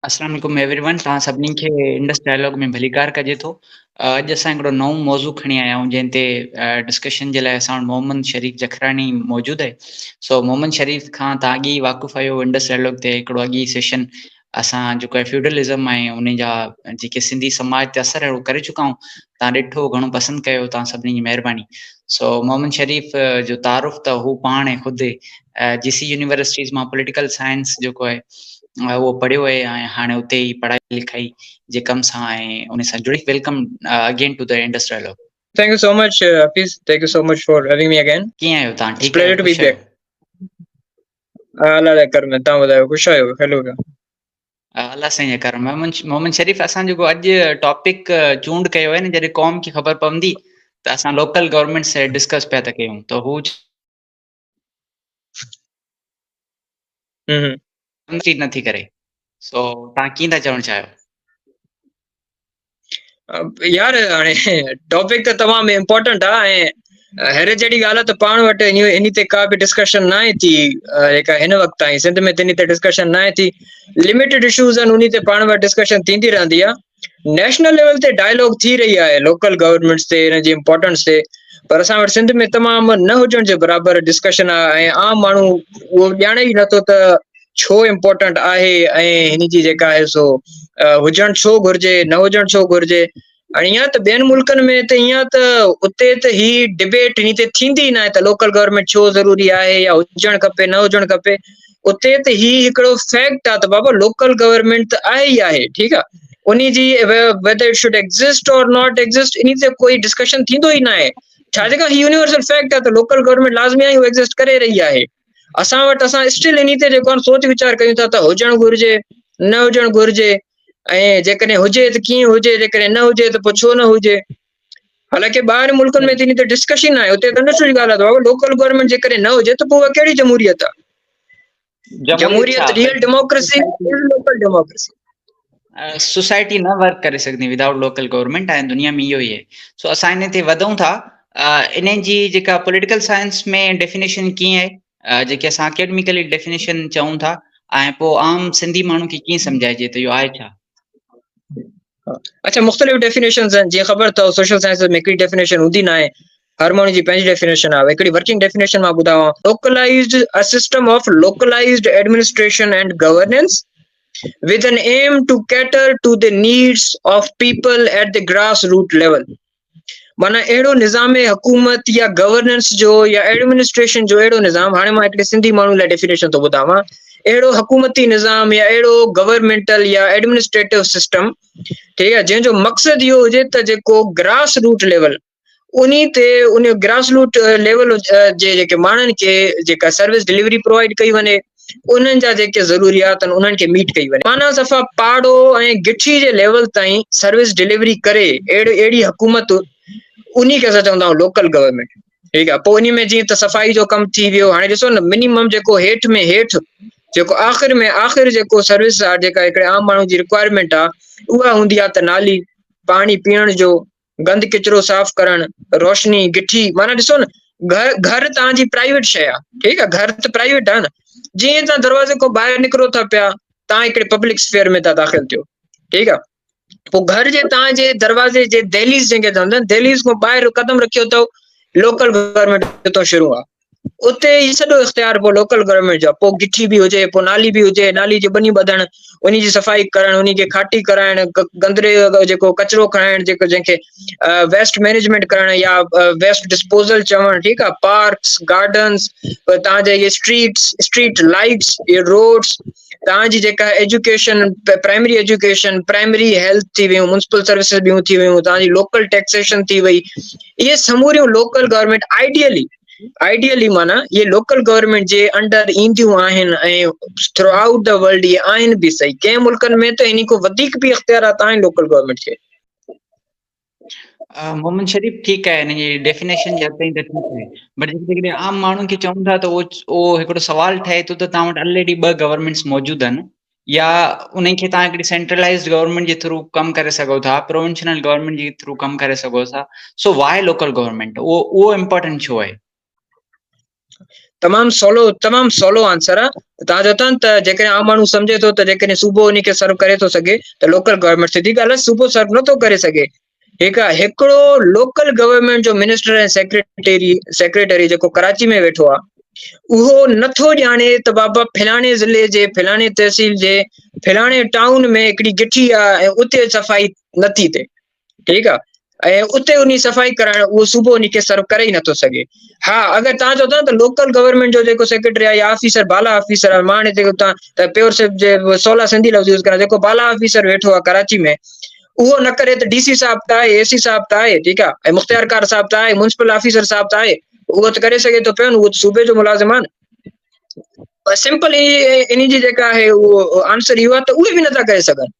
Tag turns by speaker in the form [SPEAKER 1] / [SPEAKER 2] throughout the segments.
[SPEAKER 1] السلام عليڪم every one, توهان سڀني کي انڊس ڊائلاگ ۾ ڀليڪار ڪجي ٿو. اڄ اسان هڪڙو نئون موضوع کڻي آيا آهيون جنهن تي ڊسڪشن جي لاء اسان وٽ محمد شريف جکراڻي موجود آهي. سو محمد شريف کان توهان اڳي ئي واقف آهيو، انڊس ڊائلاگ تي هڪڙو اڳي ئي سيشن اسان جيڪو آهي فيوڊلزم ۽ ان جا جيڪي سنڌي سماج تي اثر اهڙو ڪري چڪا آهيون، توهان ڏٺو، گهڻو پسند ڪيو، توهان سڀني جي مهرباني. سو محمد شريف جو تعارف ته هو پاڻ خود جي سي يونيورسٽيز مان پوليٽيڪل سائنس جيڪو آهي اهو پڙهيو آهي ۽ هاڻي اتي ئي پڙهائي لکائي جي ڪم سان ۽ ان سان جڙي. Welcome again to the Indus dialogue.
[SPEAKER 2] Thank you so much, Hafiz. Thank you so much for having me again.
[SPEAKER 1] ڪيئن آهيو توهان؟
[SPEAKER 2] It's
[SPEAKER 1] ٺيڪ
[SPEAKER 2] pleasure
[SPEAKER 1] آهيو؟
[SPEAKER 2] to be
[SPEAKER 1] خوش آهيو؟
[SPEAKER 2] back. الله جي ڪرم توهان ٻڌايو خوش آهيو؟ هلو پيا.
[SPEAKER 1] الله سائين جي ڪرم. محمد شريف اسان جيڪو اڄ ٽاپڪ چونڊ ڪيو آهي نه، جڏهن قوم کي خبر پوندي ته اسان لوڪل گورنمينٽ سي ڊسڪس پيا ٿا ڪيون ته هو نٿي ڪري، سو توهان ڪيئن ٿا چوڻ چاهيو؟
[SPEAKER 2] يار هاڻي ٽاپڪ ته تمام امپورٽنٽ آ ۽ حيرت جهڙي ڳالهه آ ته پاڻ وٽ انهي تي ڪا به ڊسڪشن ناهي ٿي، جيڪا هن وقت تائين سنڌ ۾ ته انهي تي ڊسڪشن ناهي ٿي. لميٽيڊ اشوز آهن، انهي تي پاڻ وٽ ڊسڪشن ٿيندي رهندي آ. نيشنل ليول تي ڊائلاگ ٿي رهي آهي لوڪل گورنمينٽس تي، ان جي امپورٽنس تي، پر اسان وٽ سنڌ ۾ تمام نه هجڻ جي برابر ڊسڪشن آ ۽ عام ماڻهو اهو ڄاڻي ئي نٿو ته ڇو امپورٽنٽ آهي ۽ هن جي جيڪا آهي سو هجڻ ڇو گهرجي، نه هجڻ ڇو گهرجي. ۽ ائين ته ٻين ملڪن ۾ ته ائين ته اتي ته هي ڊبيٽ هن تي ٿيندي ئي ناهي ته لوڪل گورنمينٽ ڇو ضروري آهي يا هجڻ کپي نه هجڻ کپي. اتي ته هي هڪڙو فيڪٽ آهي ته بابا لوڪل گورنمينٽ ته آهي ئي آهي، ٺيڪ آهي، انهي جي whether it should exist or not exist انهي تي ڪوئي ڊسڪشن ٿيندو ئي ناهي، ڇا جي ڪري هي يونيورسل فيڪٽ آهي ته لوڪل گورنمينٽ لازمي آهي، اهو ايگزسٽ ڪري رهي آهي. اسان وٽ اسان اسٽل انهي تي جيڪو آهي سوچ ويچار ڪيون ٿا ته هجڻ گهرجي نه هجڻ گهرجي، ۽ جيڪڏهن هجي ته ڪيئن هجي، جيڪڏهن نه هجي ته پوء ڇو نه هجي. حالانڪه ٻاهر ملڪن ۾ ته انهي تي ڊسڪشن آهي، اتي ته انڊرسٽوڊ ڳالهه آهي ته بابا لوڪل گورنمينٽ جيڪڏهن نه هجي ته پوء اها ڪهڙي جمهوريت آهي؟
[SPEAKER 1] جمهوريت
[SPEAKER 2] real democracy is local democracy.
[SPEAKER 1] Society نه ورڪ ڪري سگهندي ودائوٽ لوڪل گورنمينٽ ۽ دنيا ۾ اهو ئي آهي. سو اسان ان تي وڌون ٿا. ان جي جيڪا پوليٽيڪل سائنس ۾ ڊيفينيشن ڪيئن آهي، جيڪي اسان اڪيڊميڪلي ڊيفينيشن چئون ٿا، ۽ پوء عام سنڌي ماڻهو کي ڪيئن سمجهائجي ته اهو آهي ڇا؟
[SPEAKER 2] اچھا، مختلف ڊيفينيشنز آهن، جيئن خبر اٿو سوشل سائنسز ۾ هڪڙي ڊيفينيشن هوندي ناهي، هر ماڻهو جي پنهنجي ڊيفينيشن آهي. هڪڙي ورڪنگ ڊيفينيشن مان ٻڌايان، localized a system of localized administration and governance with an aim to cater to the needs of people at the grassroots level. معنيٰ اهڙو نظام حڪومت يا گورننس جو يا ايڊمنسٽريشن جو اهڙو نظام، هاڻي مان هڪڙي سنڌي ماڻهو لاء ڊيفينيشن ٿو ٻڌاوان، اهڙو حڪومتي نظام يا اهڙو گورنمينٽل يا ايڊمنسٽريٽو سسٽم، ٺيڪ آهي، جنهن جو مقصد اهو هجي ته جيڪو گراس روٽ ليول انهي تي ان گراس روٽ ليول جي جيڪي ماڻهن کي جيڪا سروس ڊليوري پرووائيڊ ڪئي وڃي، انهن جا جيڪي ضروريات آهن انهن کي ميٽ ڪئي وڃي، معنيٰ صفا پاڙو ۽ گٺي جي ليول تائين سروس ڊليوري ڪري اهڙي اهڙي حڪومت، انهي کي اسان چوندا آهيون لوڪل گورنمينٽ، ٺيڪ آهي. پوء انهي ۾ جيئن ته صفائي جو ڪم ٿي ويو، هاڻي ڏسو نه منيمم جيڪو هيٺ ۾ هيٺ جيڪو آخر ۾ آخر جيڪو سروس آهي جيڪا هڪڙي عام ماڻهو جي رڪوائرمينٽ آهي اها هوندي آهي ته نالي، پاڻي پيئڻ جو، گند ڪچرو صاف ڪرڻ، روشني، گٺي، معنيٰ ڏسو نه گهر گهر توهان جي پرائيويٽ شيء آهي، ٺيڪ آهي، گهر ته پرائيويٽ آهي نه، جيئن توهان دروازي کان ٻاهر نڪرو ٿا پيا توهان هڪڙي پبلڪ اسفيئر ۾ ٿا داخل ٿيو، ٺيڪ آهي، پوء گهر جي توهان جي دروازي جي دهليز جنهن کي چوندا آهن، دهليز کان ٻاهر قدم رکيو اٿو لوڪل گورنمينٽ اتان شروع آهي، اتي هي سڄو اختيار پوء لوڪل گورنمينٽ جو آهي، پوء گٺي به هجي، پوء نالي به هجي، نالي جي ٻني ٻڌڻ، انهي جي صفائي ڪرڻ، انهي کي کاٽي ڪرائڻ، گندري جيڪو ڪچرو کڻائڻ، جيڪو جنهن کي ويسٽ مينيجمينٽ ڪرڻ يا ويسٽ ڊسپوزل چوڻ، ٺيڪ آهي، پارڪس، گارڊنس، تان جا اهي اسٽريٽس، اسٽريٽ لائٽس، اهي روڊس، تان جي جيڪا education, primary education, primary health ٿي ويون، ميونسپل سروسز ٻيون ٿي ويون، تان جي لوڪل ٽيڪسيشن ٿي وئي، اهي سموريون لوڪل گورنمينٽ آئيڊيلي، آئيڊيلي معنيٰ اهي لوڪل گورنمينٽ جي انڊر اينديون آهن ۽ ٿرو آئوٽ the world اهي آهن به صحيح، ڪنهن ملڪن ۾ ته انهي کان وڌيڪ به اختيارات آهن لوڪل گورنمينٽ کي.
[SPEAKER 1] محمد شريف ٺيڪ آهي، هن جي ڊيفينيشن جي حد تائين ته ٺيڪ آهي، بٽ جيڪڏهن عام ماڻهن کي چئون ٿا ته اهو هڪڙو سوال ٺهي ٿو ته توهان وٽ آلريڊي ٻه گورنمينٽس موجود آهن، يا انهن کي توهان هڪڙي سينٽرلائزڊ گورنمينٽ جي ٿرو ڪم ڪري سگهو ٿا، پروونشنل گورنمينٽ جي ٿرو ڪم ڪري سگهو ٿا، سو واء لوڪل گورنمينٽ، اهو امپورٽنٽ ڇو آهي؟
[SPEAKER 2] تمام سولو تمام سولو آنسر آ توهان چئو ٿا نه ته جيڪڏهن عام ماڻهو سمجهي ٿو ته جيڪڏهن صوبو ان کي سرو ڪري ٿو سگهي ته لوڪل گورنمينٽ سڌي ڳالهه آ صوبو سرو نٿو ڪري سگهي ٺيڪ آ هڪڙو لوڪل گورنمينٽ جو منسٽر ۽ سيڪريٽري سيڪريٽري جيڪو ڪراچي ۾ ويٺو آ اهو نٿو ڄاڻي ته بابا فلاڻي ضلعي جي فلاڻي تحصيل جي فلاڻي ٽائون ۾ هڪڙي گٺي آ ۽ اتي صفائي نٿي ٿئي ٺيڪ آ ۽ اتي انهي صفائي ڪرائڻ اهو صوبو انهي کي سرو ڪري ئي نٿو سگهي ها اگر تان چئو ٿا ته لوڪل گورنمينٽ جو جيڪو سيڪريٽري آهي يا آفيسر بالا آفيسر آهي مان هاڻي جيڪو تان ته پيور سب جي سولا سنڌي لفظ يوز ڪران جيڪو بالا آفيسر ويٺو آهي ڪراچي ۾ اهو نه ڪري ته ڊي سي صاحب ته آهي اي سي صاحب ته آهي ٺيڪ آهي ۽ مختيار ڪار صاحب ته آهي ميونسپل آفيسر صاحب ته آهي اهو ته ڪري سگهي ٿو پيو نه اهو ته صوبي جو ملازم آهي نه سمپل انهي جي جيڪا آهي اهو آنسر اهو آهي ته اهي به نٿا ڪري سگهن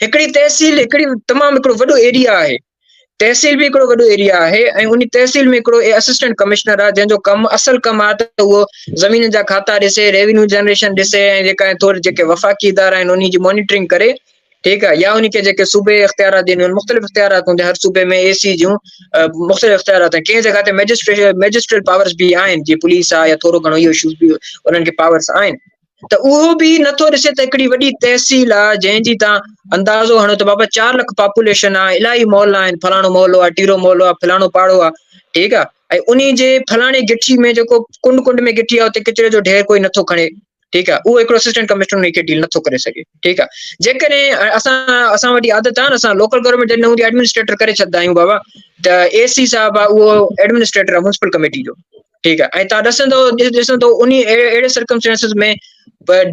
[SPEAKER 2] هڪڙي تحصيل هڪڙي تمام هڪڙو وڏو ايريا آهي تحصيل به هڪڙو وڏو ايريا آهي ۽ ان تحصيل ۾ هڪڙو اسسٽنٽ ڪمشنر آهي جنهن جو ڪم اصل ڪم آهي ته اهو زمين جا کاتا ڏسي ريونيو جنريشن ڏسي ۽ جيڪا ٿوري جيڪي وفاقي ادارا آهن انهي جي مانيٽرنگ ڪري ٺيڪ آهي يا ان کي جيڪي صوبي اختيارات ڏنيون آهن مختلف اختيارات هوندا هر صوبي ۾ اي سي جون مختلف اختيارات آهن ڪنهن جڳهه تي مئجسٽريٽ مئجسٽريٽ پاورز به آهن جي پوليس آهي يا ٿورو گهڻو اهو اشوز به انهن کي پاورز آهن ته اهو به نٿو ڏسي ته هڪڙي وڏي تحصيل آهي جنهن جي تان اندازو هڻو ته بابا 4 لک پاپوليشن آهي الاهي محلا آهن فلاڻو محلو آهي ٽيرو محلو آهي فلاڻو پاڙو آهي ٺيڪ آهي ۽ انهي جي فلاڻي گٺي ۾ جيڪو ڪنڊ ڪنڊ ۾ گٺي آهي اتي ڪچري جو ڍير ڪوئي نٿو کڻي ٺيڪ آ اهو هڪڙو اسسٽنٽ ڪمشنر ان کي ڊيل نٿو ڪري سگهي ٺيڪ آ جيڪڏهن اسان اسان وٽ عادت آ نه اسان لوڪل گورنمينٽ جڏهن هوندي ايڊمنسٽريٽر ڪري ڇڏدا آهيون بابا ته اي سي صاحب آ اهو ايڊمنسٽريٽر آ ميونسپل ڪميٽي جو ٺيڪ آ ۽ تان ڏسندو ڏسندو انهي اهڙي سرڪمسٽانسز ۾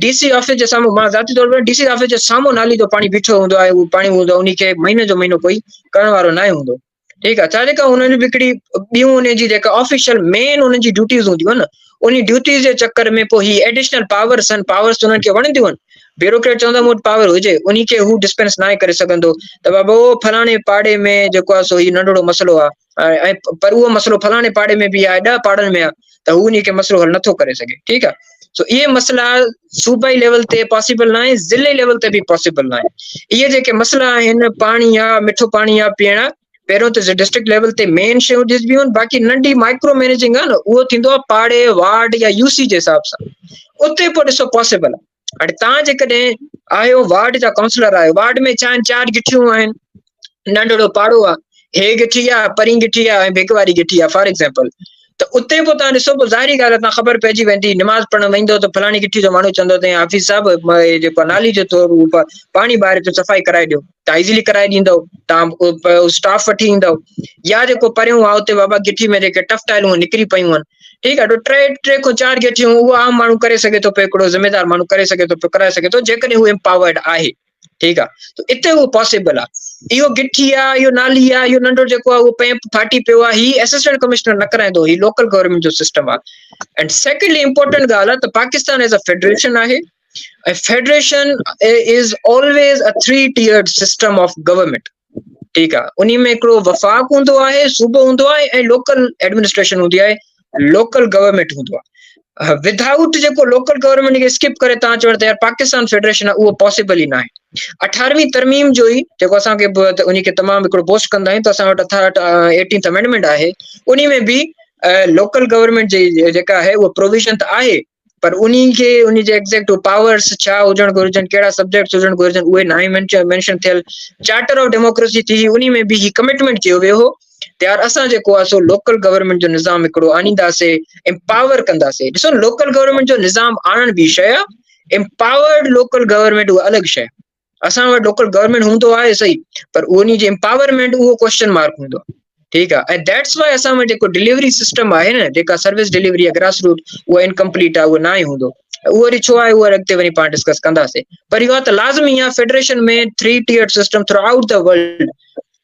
[SPEAKER 2] ڊي سي آفيس جي سامهون مان ذاتي طور پر ڊي سي آفيس جي سامهون نالي جو پاڻي بيٺو هوندو آهي اهو پاڻي هوندو آهي انهي کي مهيني جو مهينو ڪوئي ڪرڻ وارو ناهي هوندو ٺيڪ آ ڇا جيڪا انهن جي هڪڙي ٻيون انهن جي جيڪا آفيشل مين انهن جي ڊيوٽيز هونديون آهن انهي ڊيوٽيز جي چڪر ۾ پوء هي ايڊيشنل پاورس آهن پاورس انهن کي وڻنديون آهن بيوروڪريٽ چوندا مون وٽ پاور هجي انهي کي هو ڊسپينس ناهي ڪري سگهندو ته بابا او فلاڻي پاڙي ۾ جيڪو آهي سو هي ننڍڙو مسئلو آهي ۽ پر اهو مسئلو فلاڻي پاڙي ۾ به آهي 10 پاڙن ۾ آهي ته هو انهي کي مسئلو حل نٿو ڪري سگهي ٺيڪ آهي سو اهي مسئلا صوبائي ليول تي پاسيبل ناهي ضلعي ليول تي به پاسيبل ناهي اهي جيڪي مسئلا آهن پاڻي آ مٺو پاڻي آ پيئڻ آ پهريون ته ڊسٽرڪٽ ليول تي مين شيون ڏسبيون آهن باقي ننڍي مائڪرو مينيجنگ آ نه اهو ٿيندو آ پاڙي وارڊ يا يو سي جي حساب سان اتي پوء ڏسو پاسيبل آ هاڻي تان جيڪڏهن آهيو وارڊ جا ڪائونسلر آهيو وارڊ ۾ ڇا آهن چار گٺيون آهن ننڍڙو پاڙو آ هي گٺي آ پرين گٺي آ ۽ ڀڪ واري گٺي آ فار ايگزامپل ته اتي پوء تان ڏسو پوء ظاهري ڳالهه آ تان خبر پئجي ويندي نماز پڙهڻ ويندو ته فلاڻي گٺي جو ماڻهو چوندو ته حافظ صاحب هي جيڪو نالي جو ٿورو پاڻي ٻاهر اچو صفائي ڪرائي ڏيو تان ايزلي ڪرائي ڏيندو تان اسٽاف وٺي ايندو يا جيڪو پريون آ اتي بابا گٺي ۾ جيڪي ٽف ٽائلون نڪري پيون آهن ٺيڪ آ ٽي ٽي کان چار گٺيون اهو عام ماڻهو ڪري سگهي ٿو پيو هڪڙو ذميدار ماڻهو ڪري سگهي ٿو پيو ڪرائي سگهي ٿو جيڪڏهن هو امپاورڊ آهي ٺيڪ آ ته اتي اهو پاسيبل آ اهو گٺي آ اهو نالي آ اهو ننڍو جيڪو آ اهو پيپ ڦاٽي پيو آ هي اسسٽنٽ ڪمشنر نه ڪرائيندو هي لوڪل گورنمينٽ جو سسٽم آ اينڊ سيڪنڊلي امپورٽنٽ ڳالهه آ ته پاڪستان ايز ا فيڊريشن آهي ۽ federation is always a three tiered system of government ٺيڪ آ انهي ۾ هڪڙو وفاق هوندو آهي صوبو هوندو آهي ۽ لوڪل ايڊمنسٽريشن هوندي آهي لوڪل گورنمينٽ هوندو آهي ودائوٽ جيڪو لوڪل گورنمينٽ کي اسڪپ ڪري تان چوڻ ته يار پاڪستان فيڊريشن آهي اهو پاسيبل ئي ناهي 18وين ترميم جو ئي جيڪو اسان کي انهي کي تمام هڪڙو بوسٽ ڪندا آهيون ته اسان وٽ 18th amendment آهي انهي ۾ به لوڪل گورنمينٽ جي جيڪا آهي اهو پروويزن ته آهي پر انهي کي انهي جي ايگزيڪٽ پاورس ڇا هجڻ گهرجن ڪهڙا سبجيڪٽس هجڻ گهرجن اهي ناهي مينشن ٿيل چارٽر آف ڊيموڪريسي ٿي انهي ۾ به هي ڪمٽمينٽ ڪيو ويو هو ته يار اسان جيڪو آهي سو لوڪل گورنمينٽ جو نظام هڪڙو آڻينداسي امپاور ڪنداسي ڏسو لوڪل گورنمينٽ جو نظام آڻڻ به شيء آهي امپاورڊ لوڪل گورنمينٽ اها الڳ شيء اسان وٽ لوڪل گورنمينٽ هوندو آهي صحيح پر انهي جي امپاورمينٽ اهو ڪوشچن مارڪ هوندو آهي ٺيڪ آهي ۽ that's why اسان وٽ جيڪو ڊليوري سسٽم آهي نه جيڪا سروس ڊليوري آهي گراس روٽ اها انڪمپليٽ آهي اهو ناهي هوندو اهو وري ڇو آهي اهو اڳتي وڃي پاڻ ڊسڪس ڪنداسين پر اهو ته لازمي آهي federation ۾ three tier system throughout the world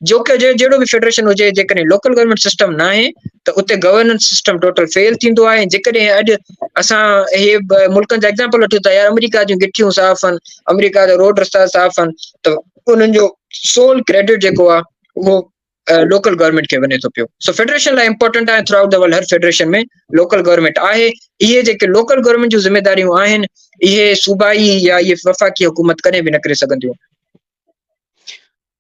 [SPEAKER 2] جو ڪي جهڙو به فيڊريشن هجي جيڪڏهن لوڪل گورنمينٽ سسٽم ناهي ته اتي گورننس سسٽم ٽوٽل فيل ٿيندو آهي جيڪڏهن اڄ اسان هي ملڪن جا ايگزامپل وٺون ٿا يار آمريڪا جون گٺيون صاف آهن آمريڪا جا روڊ رستا صاف آهن ته انهن جو سول ڪريڊٽ جيڪو آهي اهو لوڪل گورنمينٽ کي وڃي ٿو پيو سو فيڊريشن لاء امپورٽنٽ آهي ٿرو آئوٽ the world هر فيڊريشن ۾ لوڪل گورنمينٽ آهي اهي جيڪي لوڪل گورنمينٽ جون ذميداريون آهن اهي صوبائي يا اهي وفاقي حڪومت ڪڏهن به نه ڪري سگهنديون.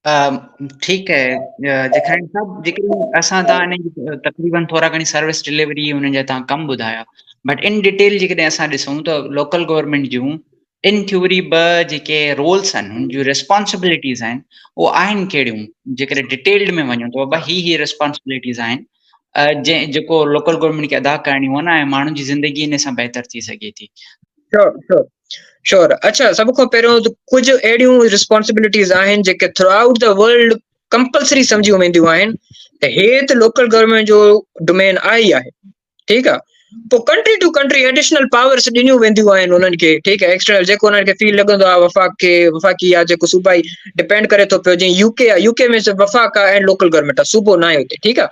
[SPEAKER 1] ٺيڪ آهي جکراڻي صاحب جيڪڏهن اسان تان ان تقريبن ٿورا گهڻي سروس ڊليوري انهن جا تان ڪم ٻڌايا بٽ ان ڊيٽيل جيڪڏهن اسان ڏسون ته لوڪل گورنمينٽ جون ان ٿيوري به جيڪي رولس آهن ان جون ريسپانسبلٽيز آهن اهو آهن ڪهڙيون جيڪڏهن ڊيٽيلڊ ۾ وڃون ته بابا هي هي ريسپانسبلٽيز آهن جنهن جيڪو لوڪل گورنمينٽ کي ادا ڪرڻيون آهن ۽ ماڻهن جي زندگي ان سان بهتر ٿي سگهي ٿي.
[SPEAKER 2] شور شور شور اڇا سڀ کان پهريون ته ڪجهه اهڙيون ريسپانسبلٽيز آهن جيڪي through out the world compulsory سمجهيون وينديون آهن ته هي ته لوڪل گورنمينٽ جو ڊومين آهي ئي آهي ٺيڪ آ پوء country to country additional powers ڏنيون وينديون آهن انهن کي ٺيڪ آ ايڪسٽرنل جيڪو انهن کي فيل لڳندو آ وفاق کي وفاقي يا جيڪو صوبائي ڊپينڊ ڪري ٿو پيو جيئن يو ڪي آ يو ڪي ۾ وفاق آ ۽ لوڪل گورنمينٽ آ صوبو ناهي اتي ٺيڪ آ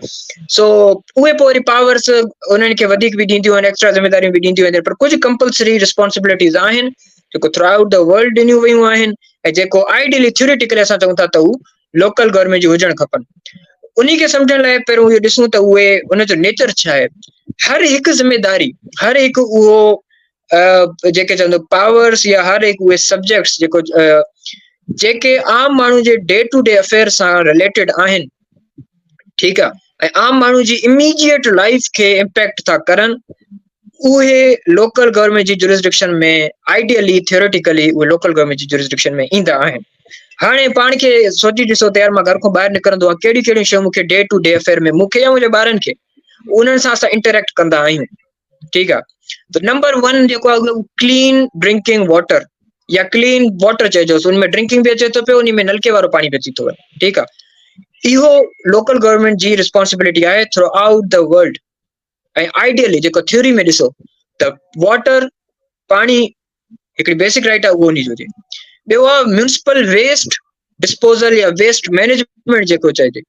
[SPEAKER 2] سو اهي پوء وري پاورس انهن کي وڌيڪ به ڏينديون آهن ايڪسٽرا ذميداريون به ڏينديون آهن پر ڪجهه ڪمپلسري ريسپانسبلٽيز آهن جيڪو ٿرو آئوٽ the world ڏنيون ويون آهن ۽ جيڪو آئيڊيلي ٿيوريٽيڪلي اسان چئون ٿا ته هو لوڪل گورنمينٽ جي هجڻ کپن انهي کي سمجهڻ لاء پهريون اهو ڏسون ته اهي ان جو نيچر ڇا آهي هر هڪ ذميداري هر هڪ اهو جيڪي چوندو پاورس يا هر هڪ اهي سبجيڪٽس جيڪو جيڪي عام ماڻهو جي ڊي ٽو ڊي افيئر سان رليٽيڊ آهن ٺيڪ آهي ۽ عام ماڻهو جي اميڊيٽ لائف کي امپيڪٽ ٿا ڪرن اهي لوڪل گورنمينٽ جي جورسڊڪشن ۾ آئيڊيلي ٿيوريٽيڪلي اهي لوڪل گورنمينٽ جي جورسڊڪشن ۾ ايندا آهن هاڻي پاڻ کي سوچي ڏسو ته يار مان گهر کان ٻاهر نڪرندو آهيان ڪهڙيون ڪهڙيون شيون مونکي ڊي ٽو ڊي افيئر ۾ مونکي يا منهنجي ٻارن کي انهن سان اسان انٽريڪٽ ڪندا آهيون ٺيڪ آهي ته نمبر ون جيڪو آهي ڪلين ڊرنڪنگ واٽر يا ڪلين واٽر چئجوس ان ۾ ڊرنڪنگ به اچي ٿو پيو ان ۾ نلڪي وارو پاڻي به اچي ٿو وڃي ٺيڪ آهي اهو لوڪل گورنمينٽ جي ريسپانسبلٽي آهي throughout the world ۽ ideally جيڪو ٿيوري ۾ ڏسو ته واٽر پاڻي هڪڙي بيسڪ رائٽ آهي اهو انهي جو هجي ٻيو آهي ميونسپل ويسٽ ڊسپوزل يا ويسٽ مينيجمينٽ جيڪو چئجي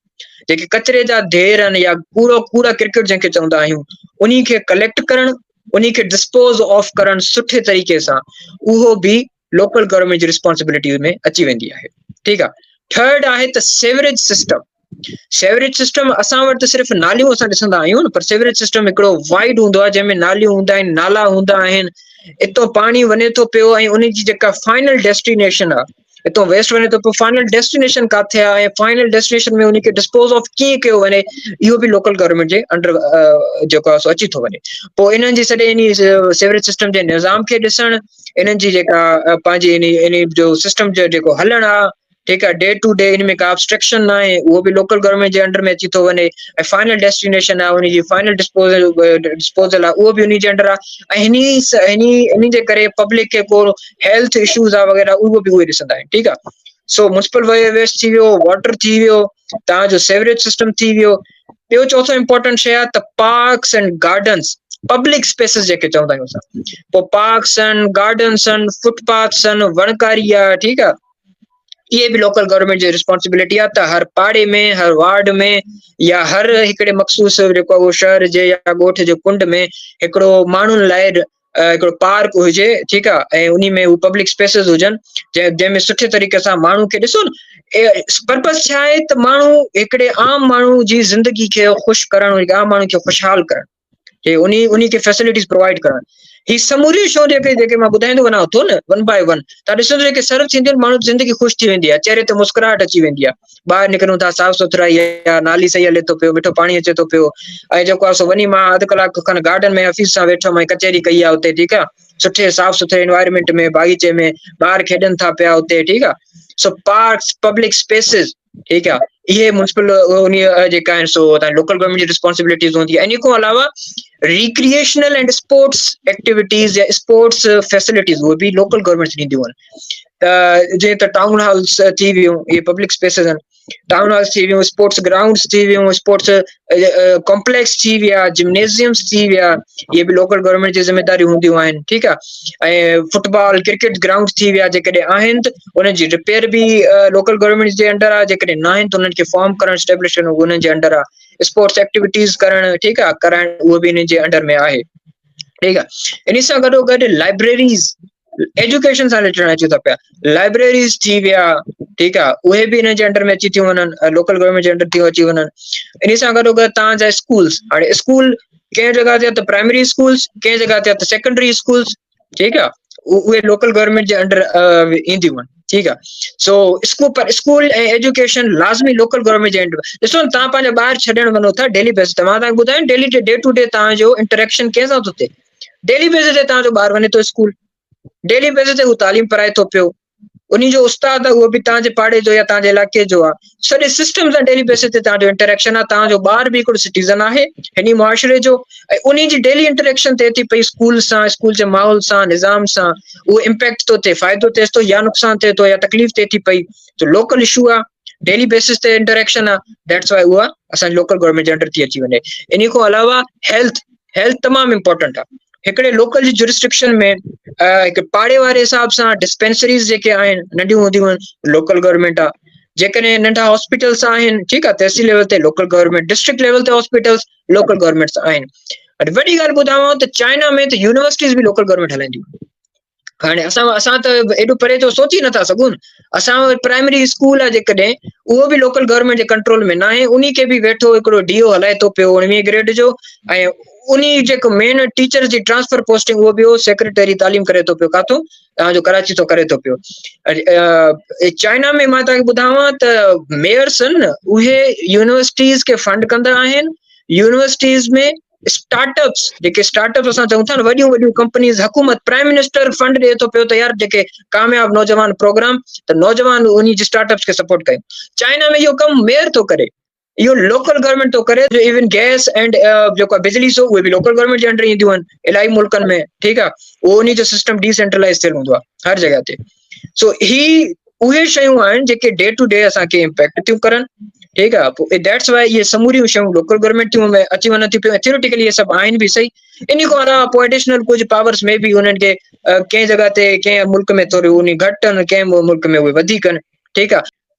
[SPEAKER 2] جيڪي ڪچري جا ڍير آهن يا ڪوڙو ڪوڙا ڪرڪيٽ جنهن کي چوندا آهيون انهي کي ڪليڪٽ ڪرڻ انهي کي ڊسپوز آف ڪرڻ سٺي طريقي سان اهو به لوڪل گورنمينٽ جي ريسپانسبلٽي ۾ اچي ويندي آهي ٺيڪ آهي ٿرڊ آهي ته سيوريج سسٽم سيوريج سسٽم اسان وٽ ته صرف ناليون اسان ڏسندا آهيون پر سيوريج سسٽم هڪڙو وائيڊ هوندو آهي جنهن ۾ ناليون هوندا آهن نالا هوندا آهن اتو پاڻي وڃي ٿو پيو ۽ ان جي جيڪا فائنل ڊيسٽينيشن آهي اتو ويسٽ وڃي ٿو پيو فائنل ڊيسٽينيشن ڪاٿي آهي ۽ فائنل ڊيسٽينيشن ۾ ان کي ڊسپوز آف ڪيئن ڪيو وڃي اهو به لوڪل گورنمينٽ جي انڊر جيڪو آهي سو اچي ٿو وڃي پوء انهن جي سڄي انهي سيوريج سسٽم جي نظام کي ڏسڻ انهن جي جيڪا پنهنجي انهي انهي جو سسٽم جو جيڪو هلڻ آ ٺيڪ آ ڊي ٽو ڊي ان ۾ ڪا ابسٽرڪشن نه آهي اهو به لوڪل گورنمينٽ جي انڊر ۾ اچي ٿو وڃي ۽ فائنل ڊيسٽينيشن آ ان جي فائنل ڊسپوزل ڊسپوزل آ اهو به انهي جي انڊر آ ۽ هني هني انهي جي ڪري پبلڪ کي ڪو هيلٿ اشوز آ وغيره اهو به اهي ڏسندا آهن ٺيڪ آ سو ميونسپل ويسٽ ٿي ويو واٽر ٿي ويو تان جو سيوريج سسٽم ٿي ويو ٻيو چوٿون امپورٽنٽ شيء آهي ته parks and gardens public spaces جيڪي چوندا آهيون اسان پوء پارڪس آهن گارڊنس آهن فٽ پاٿس آهن وڻڪاري آهي ٺيڪ آهي اهي به لوڪل گورنمينٽ جي ريسپانسبلٽي آهي ته هر پاڙي ۾ هر وارڊ ۾ يا هر هڪڙي مخصوص جيڪو اهو شهر جي يا ڳوٺ جي ڪنڊ ۾ هڪڙو ماڻهن لاء هڪڙو پارڪ هجي ٺيڪ آ ۽ انهي ۾ هو پبلڪ اسپيسز هجن جنهن ۾ سٺي طريقي سان ماڻهو کي ڏسو نه پرپز ڇا آهي ته ماڻهو هڪڙي عام ماڻهو جي زندگي کي خوش ڪرڻ عام ماڻهو کي خوشحال ڪرڻ هي انهي انهي کي فيسلٽيز پرووائڊ ڪرڻ هي سموريون شيون جيڪي جيڪي مان ٻڌائيندو وڃان ٿو نه ون بائي ون تان ڏسندو جيڪي سرو ٿينديون ماڻهو جي زندگي خوش ٿي ويندي آهي چهري تي مسڪراهٽ اچي ويندي آهي ٻاهر نڪرون ٿا صاف سٿرائي آ نالي صحيح هلي ٿو پيو مٺو پاڻي اچي ٿو پيو ۽ جيڪو آ سو وڃي مان اڌ ڪلاڪ کن گارڊن ۾ حفيظ سان ويٺم ۽ ڪچهري ڪئي آ اتي ٺيڪ آ سٺي صاف سٿري انوائرمينٽ ۾ باغيچي ۾ ٻار کيڏن ٿا پيا اتي ٺيڪ آ سو پارڪس پبلڪ اسپيسز ٺيڪ آ اهي ميونسپل انهي جيڪا آهن سو تان لوڪل گورنمينٽ جي ريسپانسبلٽيز هوندي آهي انهي کان علاوه ريڪريئيشنل اينڊ اسپورٽس ايڪٽيوٽيز يا اسپورٽس فيسلٽيز اهي به لوڪل گورنمينٽس ڏينديون آهن ته جيئن ته ٽائون هالس ٿي ويون اهي پبلڪ اسپيسز آهن ٽائون هالس ٿي ويون اسپورٽس گرائونڊس ٿي ويون اسپورٽس ڪمپليڪس ٿي ويا جمنيزيمس ٿي ويا اهي به لوڪل گورنمينٽ جي ذميداريون هونديون آهن ٺيڪ آهي ۽ فٽبال ڪرڪيٽ گرائونڊ ٿي ويا جيڪڏهن آهن ته انهن جي رپيئر به لوڪل گورنمينٽ جي انڊر آهي جيڪڏهن نه آهن ته انهن کي فارم ڪرڻ اسٽيبلش ڪرڻ انهن جي انڊر آهي اسپورٽس ايڪٽيوٽيز ڪرڻ ٺيڪ آهي ڪرائڻ اهو به انهن جي انڊر ۾ آهي ٺيڪ آهي ان سان گڏو گڏ لائبريريز ايجوڪيشن سان رليٽيڊ اچون ٿا پيا لائبريريز ٿي ويا ٺيڪ آ اهي به انهن جي انڊر ۾ اچي ٿيون وڃن لوڪل گورنمينٽ جي انڊر ٿيون اچي وڃن ان سان گڏو گڏ تان جا اسڪولس هاڻي اسڪول ڪنهن جڳهه تي ته پرائمري اسڪولس ڪنهن جڳهه تي ته سيڪنڊري اسڪولس ٺيڪ آ اهي لوڪل گورنمينٽ جي انڊر اينديون آهن ٺيڪ آ سو اسڪول پر اسڪول ۽ ايجوڪيشن لازمي لوڪل گورنمينٽ جي انڊر ڏسو نه تان پنهنجا ٻار ڇڏڻ وڃو ٿا ڊيلي بيس تي مان تان کي ٻڌايان ڊيلي ڊي ٽو ڊي تان جو انٽريڪشن ڪنهن سان ٿو ٿئي ڊيلي بيسس تي توهان جو ٻار وڃي ٿو اسڪول، ڊيلي بيسس تي هو تعليم پرائي ٿو پيو، انهي جو استاد آهي اهو به توهان جي پاڙي جو يا توهان جي علائقي جو آهي، سڄي سسٽم سان ڊيلي بيسس تي توهان جو انٽريڪشن آهي، توهان جو ٻار به هڪڙو سٽيزن آهي هن معاشري جو ۽ انهي جي ڊيلي انٽريڪشن ٿئي ٿي پئي اسڪول سان، اسڪول جي ماحول سان، نظام سان، اهو امپيڪٽ ٿو ٿئي، فائدو ٿئيس ٿو يا نقصان ٿئي ٿو يا تڪليف ٿئي ٿي پئي، ته لوڪل اشو آهي، ڊيلي بيسس تي انٽريڪشن آهي، that's why اها اسان جي لوڪل گورنمينٽ جي انڊر ٿي اچي وڃي. انهي کان علاوه هيلٿ، هيلٿ تمام امپورٽنٽ آهي هڪڙي لوڪل جي جورسڊڪشن ۾ هڪ پاڙي واري حساب سان ڊسپينسريز جيڪي آهن ننڍيون هونديون آهن لوڪل گورنمينٽ آهي جيڪڏهن ننڍا هاسپيٽلس آهن ٺيڪ آهي تحصيل ليول تي لوڪل گورنمينٽ ڊسٽرڪٽ ليول تي هاسپيٽلس لوڪل گورنمينٽس آهن وڏي ڳالهه ٻڌايان ته چائنا ۾ ته يونيورسٽيز به لوڪل گورنمينٽ هلائينديون هاڻي اسان اسان ته ايڏو پري ٿو سوچي نٿا سگهون اسان وٽ پرائمري اسڪول آهي جيڪڏهن اهو به لوڪل گورنمينٽ جي ڪنٽرول ۾ ناهي انهي کي به ويٺو هڪڙو ڊي او هلائي ٿو پيو اڻويهين گريڊ جو ۽ انهي جيڪو مين ٽيچر جي ٽرانسفر پوسٽنگ اهو به سيڪريٽري تعليم ڪري ٿو پيو ڪاٿو تان جو ڪراچي ٿو ڪري ٿو پيو چائنا ۾ مان تان کي ٻڌاوان ته ميئرس آهن اهي يونيورسٽيز کي فنڊ ڪندا آهن يونيورسٽيز ۾ اسٽارٽ اپس جيڪي اسٽارٽ اپس اسان چئون ٿا نه وڏيون وڏيون ڪمپنيز حڪومت پرائم منسٽر فنڊ ڏئي ٿو پيو ته يار جيڪي ڪامياب نوجوان پروگرام ته نوجوان انهي جي اسٽارٽ اپس کي سپورٽ ڪيون چائنا ۾ اهو ڪم ميئر ٿو ڪري اهو لوڪل گورنمينٽ ٿو ڪري جو ايون گيس اينڊ جيڪو بجلي سو اهي به لوڪل گورنمينٽ جي انڊر اينديون آهن الاهي ملڪن ۾ ٺيڪ آهي اهو انهي جو سسٽم ڊي سينٽرلائز ٿيل هوندو آهي هر جڳهه تي سو هي اهي شيون آهن جيڪي ڊي ٽو ڊي اسان کي امپيڪٽ ٿيون ڪرن ٺيڪ آهي پوء that's why اهي سموريون شيون لوڪل گورنمينٽ ٿيون ۾ اچي وڃن ٿيون پيون ٿيوريٽيڪلي اهي سڀ آهن به صحيح ان کان علاوه پوء ايڊيشنل ڪجهه پاورس ۾ به انهن کي ڪنهن جڳهه تي ڪنهن ملڪ ۾ ٿوري انهي گهٽ آهن ڪنهن ملڪ ۾ اهي وڌيڪ آهن ٺيڪ آهي.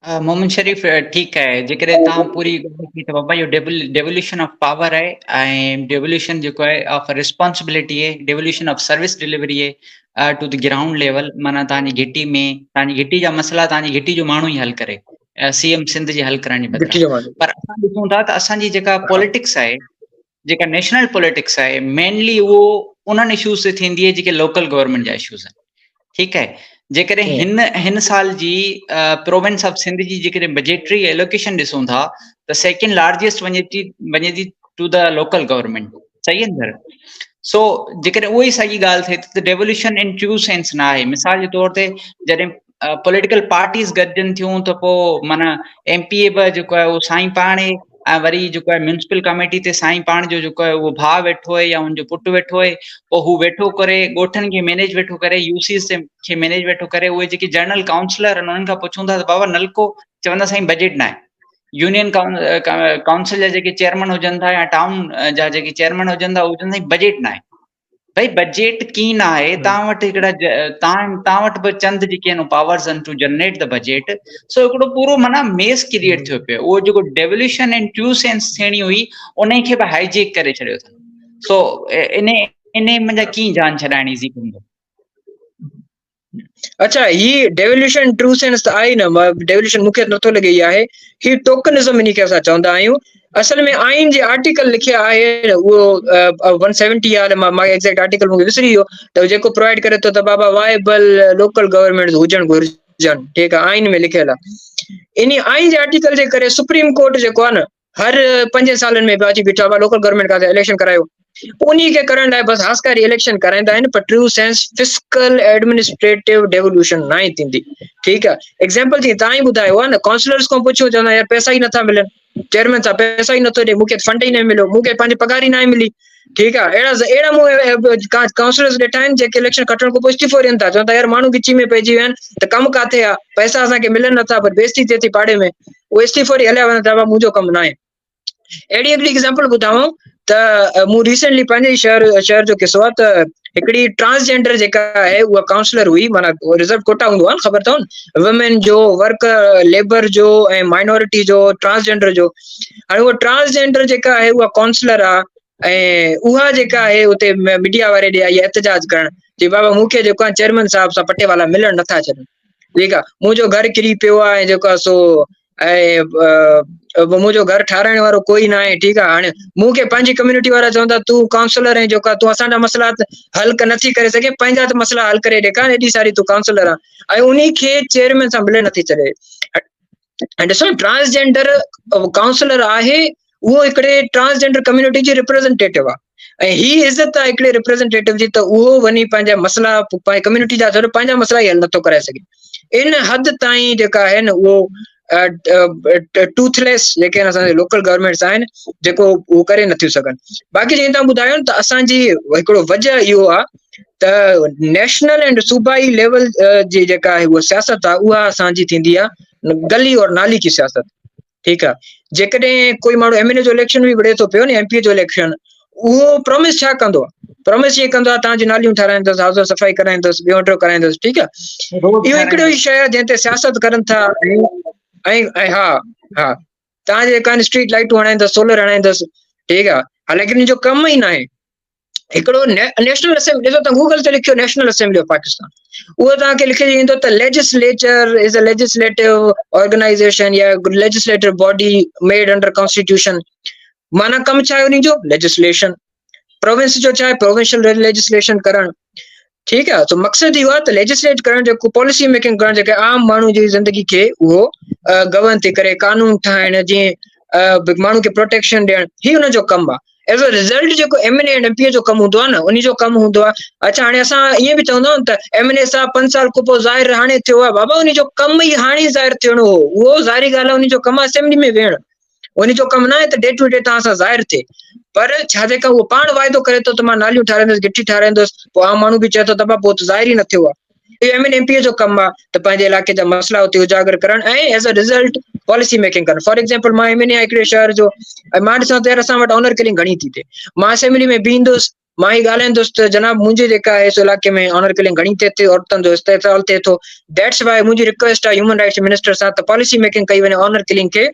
[SPEAKER 1] محمد شريف ٺيڪ آهي جيڪڏهن توهان پوري ڳالهه ڪئي ته بابا اهو ڊيولوشن آف پاور آهي ۽ ڊيولوشن جيڪو آهي آف ريسپانسبلٽي آهي ڊيولوشن آف سروس ڊليوري آهي ٽو the ground level معنيٰ توهان جي گهٽي ۾ توهان جي گهٽي جا مسئلا توهان جي گهٽي جو ماڻهو ئي حل ڪري سي ايم سنڌ جي حل ڪرڻ جي بدران پر اسان ڏسون ٿا ته اسان جي جيڪا پوليٽڪس آهي جيڪا نيشنل پوليٽڪس آهي مينلي اهو انهن اشوز تي ٿيندي آهي جيڪي لوڪل گورنمينٽ جا اشوز آهن ٺيڪ آهي جيڪڏهن هن هن سال جي پروونس آف سنڌ جي جيڪڏهن بجيٽري ايلوڪيشن ڏسون ٿا ته سيڪنڊ لارجيسٽ وڃي ٿي وڃي ٿي ٽو the local government صحيح آهي سر سو جيڪڏهن اها ئي ساڳي ڳالهه ٿئي ٿي ته ڊيولوشن ان ٽرو سينس نه آهي مثال جي طور تي جڏهن پوليٽيڪل پارٽيز گڏجن ٿيون ته پوء معنيٰ ايم پي اي به جيڪو آهي اهو سائين پاڻ آهي ۽ وري جيڪو آهي ميونسپل ڪميٽي تي سائين پاڻ جو جيڪو آهي اهو ڀاء ويٺو آهي يا ان جو پٽ ويٺو آهي پوء هو ويٺو ڪري ڳوٺن کي مينيج ويٺو ڪري يو سيز کي مينيج ويٺو ڪري اهي جيڪي جنرل ڪائونسلر آهن انهن کان پڇون ٿا ته بابا نلڪو چوندا سائين بجيٽ ناهي يونين ڪائونسل جا جيڪي چيئرمين هجن ٿا يا ٽائون جا جيڪي چيئرمين هجن ٿا اهي چوندا سائين بجيٽ ناهي ڀئي بجيٽ ڪين آهي تان وٽ هڪڙا تان تان وٽ به چند جيڪي آهن پاورز آهن ٽو جنريٽ the budget سو هڪڙو پورو معنيٰ ميس ڪريئيٽ ٿيو پيو اهو جيڪو ڊيولوشن ان ٽرو سينس ٿيڻي هئي ان کي به هائيجيڪ ڪري ڇڏيو اٿن سو ان ان منجهان ڪين جان ڇڏائڻ ايزي ٿيندو.
[SPEAKER 2] اڇا هي ڊيولوشن ٽرو سينس ته آهي نه ڊيولوشن مون کي نٿو لڳي هي آهي هي ٽوڪنزم انهي کي اسان چوندا آهيون اصل ۾ آئين جي آرٽيڪل لکيا آهي اهو 170 آهي مان ايگزيڪٽ آرٽيڪل مون کي وسري ويو ته جيڪو پرووائڊ ڪري ٿو ته بابا وائبل لوڪل گورنمينٽ هجڻ گهرجن ٺيڪ آهي آئين ۾ لکيل آهي انهي آئين جي آرٽيڪل جي ڪري سپريم ڪورٽ جيڪو آهي نه هر پنجن سالن ۾ به اچي بيٺو آهي لوڪل گورنمينٽ کان اليڪشن ڪرايو انهي کي ڪرڻ لاء بس هاسڪاري اليڪشن ڪرائيندا آهن پر true sense fiscal administrative devolution ناهي ٿيندي ٺيڪ آهي ايگزامپل جي تان ئي ٻڌايو آهي نه ڪائونسلرز کان پڇو چوندا يار پئسا ئي نٿا ملن چيئرمين صاحب پئسا ئي نٿو ڏي مون کي فنڊ ئي نه مليو مون کي پنهنجي پگهار ئي ناهي ملي ٺيڪ آهي اهڙا اهڙا مون ڪائونسلرز ڏٺا آهن جيڪي اليڪشن کٽڻ کان پوء استعيفو ڏين ٿا چون ٿا يار ماڻهو ڳچي ۾ پئجي ويا آهن ته ڪم ڪاٿي آهي پئسا اسان کي ملن نٿا پر بيستي ٿئي ٿي پاڙي ۾ اهي استعيفو ڏئي هليا وڃن ٿا منهنجو ڪم ناهي اهڙي هڪڙي ايگزامپل ٻڌاوان ته مون ريسنٽلي پنهنجي شهر شهر جو قصو آهي ته هڪڙي ٽرانسجينڊر جيڪا آهي اها ڪائونسلر هئي معنيٰ رزرو ڪوٽا هوندو آهي نه خبر اٿو نه وومين جو ورڪ ليبر جو ۽ مائنورٽي جو ٽرانسجينڊر جو هاڻي اها ٽرانسجينڊر جيڪا آهي اها ڪائونسلر آهي ۽ اها جيڪا آهي اتي ميڊيا واري ڏي آئي احتجاج ڪرڻ چي بابا مون کي جيڪو آهي چيئرمين صاحب سان پٽيوالا ملڻ نٿا ڇڏن ٺيڪ آهي منهنجو گهر ڪري پيو آهي ۽ جيڪو آهي سو ۽ منهنجو گهر ٺاراهڻ وارو ڪوئي نه آهي ٺيڪ آهي هاڻي مون کي پنهنجي ڪميونٽي وارا چون ٿا تون ڪائونسلر آهين جيڪو تون اسان جا مسئلا حل نٿي ڪري سگهين پنهنجا ته مسئلا حل ڪري ڏيکار ايڏي ساري تون ڪائونسلر آهين ۽ انهي کي چيئرمين سان ملڻ نٿي ڇڏي ۽ ڏسو ٽرانسجينڊر ڪائونسلر آهي اهو هڪڙي ٽرانسجينڊر ڪميونٽي جي ريپريزنٽيٽو آهي. ۽ هي عزت آهي هڪڙي ريپريزنٽيٽو جي ته اهو وڃي پنهنجا مسئلا پنهنجي ڪميونٽي جا ڇڏو پنهنجا مسئلا ئي حل نٿو ڪرائي سگهي ان حد تائين جيڪا آهي نه اهو ٽوٿ ليس جيڪي آهن اسان جي لوڪل گورنمينٽس آهن جيڪو اهو ڪري نٿيون سگهن باقي جيئن تان ٻڌايو ته اسان جي هڪڙو وجه اهو آهي ته نيشنل اينڊ صوبائي ليول جي جيڪا آهي اها سياست آهي اها اسان جي ٿيندي آهي گلي اور نالي ڪي سياست ٺيڪ آ جيڪڏهن ڪوئي ماڻهو ايم اين اي جو اليڪشن به وڙهي ٿو پيو نه ايم پي اي جو اليڪشن اهو پرومس ڇا ڪندو آ پرومس ائين ڪندو آ تان جي ناليون ٺهرائيندس هائوس صفائي ڪرائيندس ٻيو ٽيو ڪرائيندس ٺيڪ آ اهو هڪڙو ئي شيء آ جنهن تي سياست ڪرن ٿا ۽ ۽ ها ها تان جي ڪان اسٽريٽ لائٽون هڻائيندس سولر هڻائيندس ٺيڪ آ حالانڪه ان جو ڪم ئي ناهي هڪڙو نيشنل اسيمبلي ڏسو ته گوگل تي لکيو نيشنل اسيمبلي آف پاڪستان اهو توهان کي لکي ايندو ته legislature is a legislative organisation يا legislative body made under constitution معنی ڪم ڇا آهي ان جو ليجسليشن پروونس جو ڇا آهي پروونشل ليجسليشن ڪرڻ ٺيڪ آهي تو مقصد اهو آهي ته ليجسليٽ ڪرڻ جيڪو پاليسي ميڪنگ ڪرڻ جيڪي عام ماڻهو جي زندگي کي اهو گورن ٿي ڪري قانون ٺاهڻ جيئن ماڻهو کي پروٽيڪشن ڏيڻ هي ان جو ڪم آهي ايز اي رزلٽ جيڪو ايم اين اي ۽ ايم پي اي جو ڪم هوندو آهي نه انهي جو ڪم هوندو آهي اڇا هاڻي اسان ائين به چوندا آهيون ته ايم اين اي صاحب پنج سال کان پوء ظاهر هاڻي ٿيو آهي بابا انهي جو ڪم ئي هاڻي ظاهر ٿيڻو هو اهو ظاهري ڳالهه آهي انهي جو ڪم آهي اسيمبلي ۾ ويهڻ انهي جو ڪم نه آهي ته ڊي ٽو ڊي توهان سان ظاهر ٿئي پر ڇا جيڪا اهو پاڻ واعدو ڪري ٿو ته مان ناليون ٺاهرائيندس گٺي ٺاهرائيندس پوء عام ماڻهو به چئي ٿو ته بابا پوء ته ظاهر ئي نه ٿيو آهي اهو ايم اين ايم پي جو ڪم آهي ته پنهنجي علائقي جا مسئلا اتي اجاگر ڪرڻ ۽ as a result policy making ڪرڻ فار ايگزامپل مان ايم اين اي آهيان هڪڙي شهر جو ۽ مان ڏسان ٿو يار اسان وٽ آنر ڪلنگ گهڻي ٿي ٿئي مان اسيمبلي ۾ بيهندس مان هي ڳالهائيندس ته جناب منهنجي جيڪا آهي سو علائقي ۾ آنر ڪلنگ گهڻي ٿئي ٿي عورتن جو استحصال ٿئي ٿو that's why منهنجي رڪويسٽ آهي هيومن رائٽس منسٽر سان ته پاليسي ميڪنگ ڪئي وڃي آنر ڪلنگ کي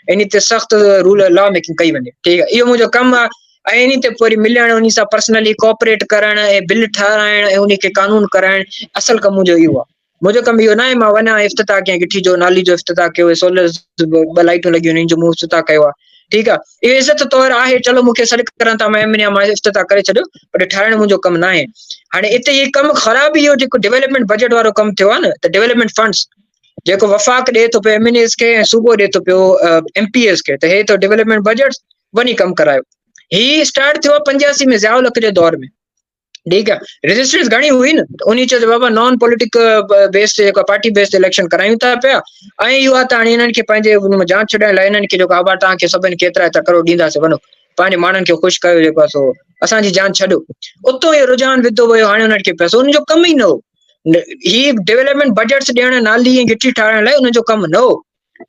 [SPEAKER 2] انهي تي سخت رول لا ميڪنگ ڪئي وڃي ٺيڪ آهي اهو منهنجو ڪم آهي ۽ انهي تي پوري ملڻ انهي سان پرسنلي ڪوآپريٽ ڪرڻ ۽ بل ٺهرائڻ ۽ انهي کي قانون ڪرائڻ اصل ڪم منهنجو اهو آهي منهنجو ڪم اهو ناهي مان وڃان افتتاح ڪيان گٺي جو نالي جو افتتاح ڪيو سولر ٻه لائٽون لڳيون انهن جو مون افتتاح ڪيو آهي ٺيڪ آهي اهو عزت طور آهي چلو مونکي سڏ ڪرن ٿا مان ايم مان افتتاح ڪري ڇڏيو پر ٺهرائڻ منهنجو ڪم ناهي هاڻي اتي هي ڪم خراب اهو جيڪو ڊيولپمينٽ بجيٽ وارو ڪم ٿيو آهي نه ته ڊيولپمينٽ فنڊس جيڪو وفاق ڏي ٿو پيو ايم اين ايز کي ۽ صوبو ڏي ٿو پيو ايم پي ايز کي ته هي ته ڊيولپمينٽ بجيٽ وڃي ڪم ڪرايو هي اسٽارٽ ٿيو آهي 85 ۾ ضياء الحق جي دور ۾ ٺيڪ آهي ريزسٽنس گهڻي هئي نه ته انهي چيو ته بابا نان پوليٽڪ بيس تي جيڪو پارٽي بيس تي اليڪشن ڪرايون ٿا پيا ۽ اهو آهي ته هاڻي انهن کي پنهنجي ان مان جان ڇڏائڻ لاء انهن کي جيڪو آبا توهان کي سڀني کي ايترا ايترا ڪروڙ ڏينداسين وڃو پنهنجي ماڻهن کي خوش ڪيو جيڪو آهي سو اسان جي جان ڇڏو اتو اهو رجحان وڌو ويو هاڻي انهن کي پئسو انهن جو ڪم ئي نه هو هي ڊيولپمينٽ بجيٽس ڏيڻ نالي ۽ گٺي ٺاهڻ لاء انهن جو ڪم نه هو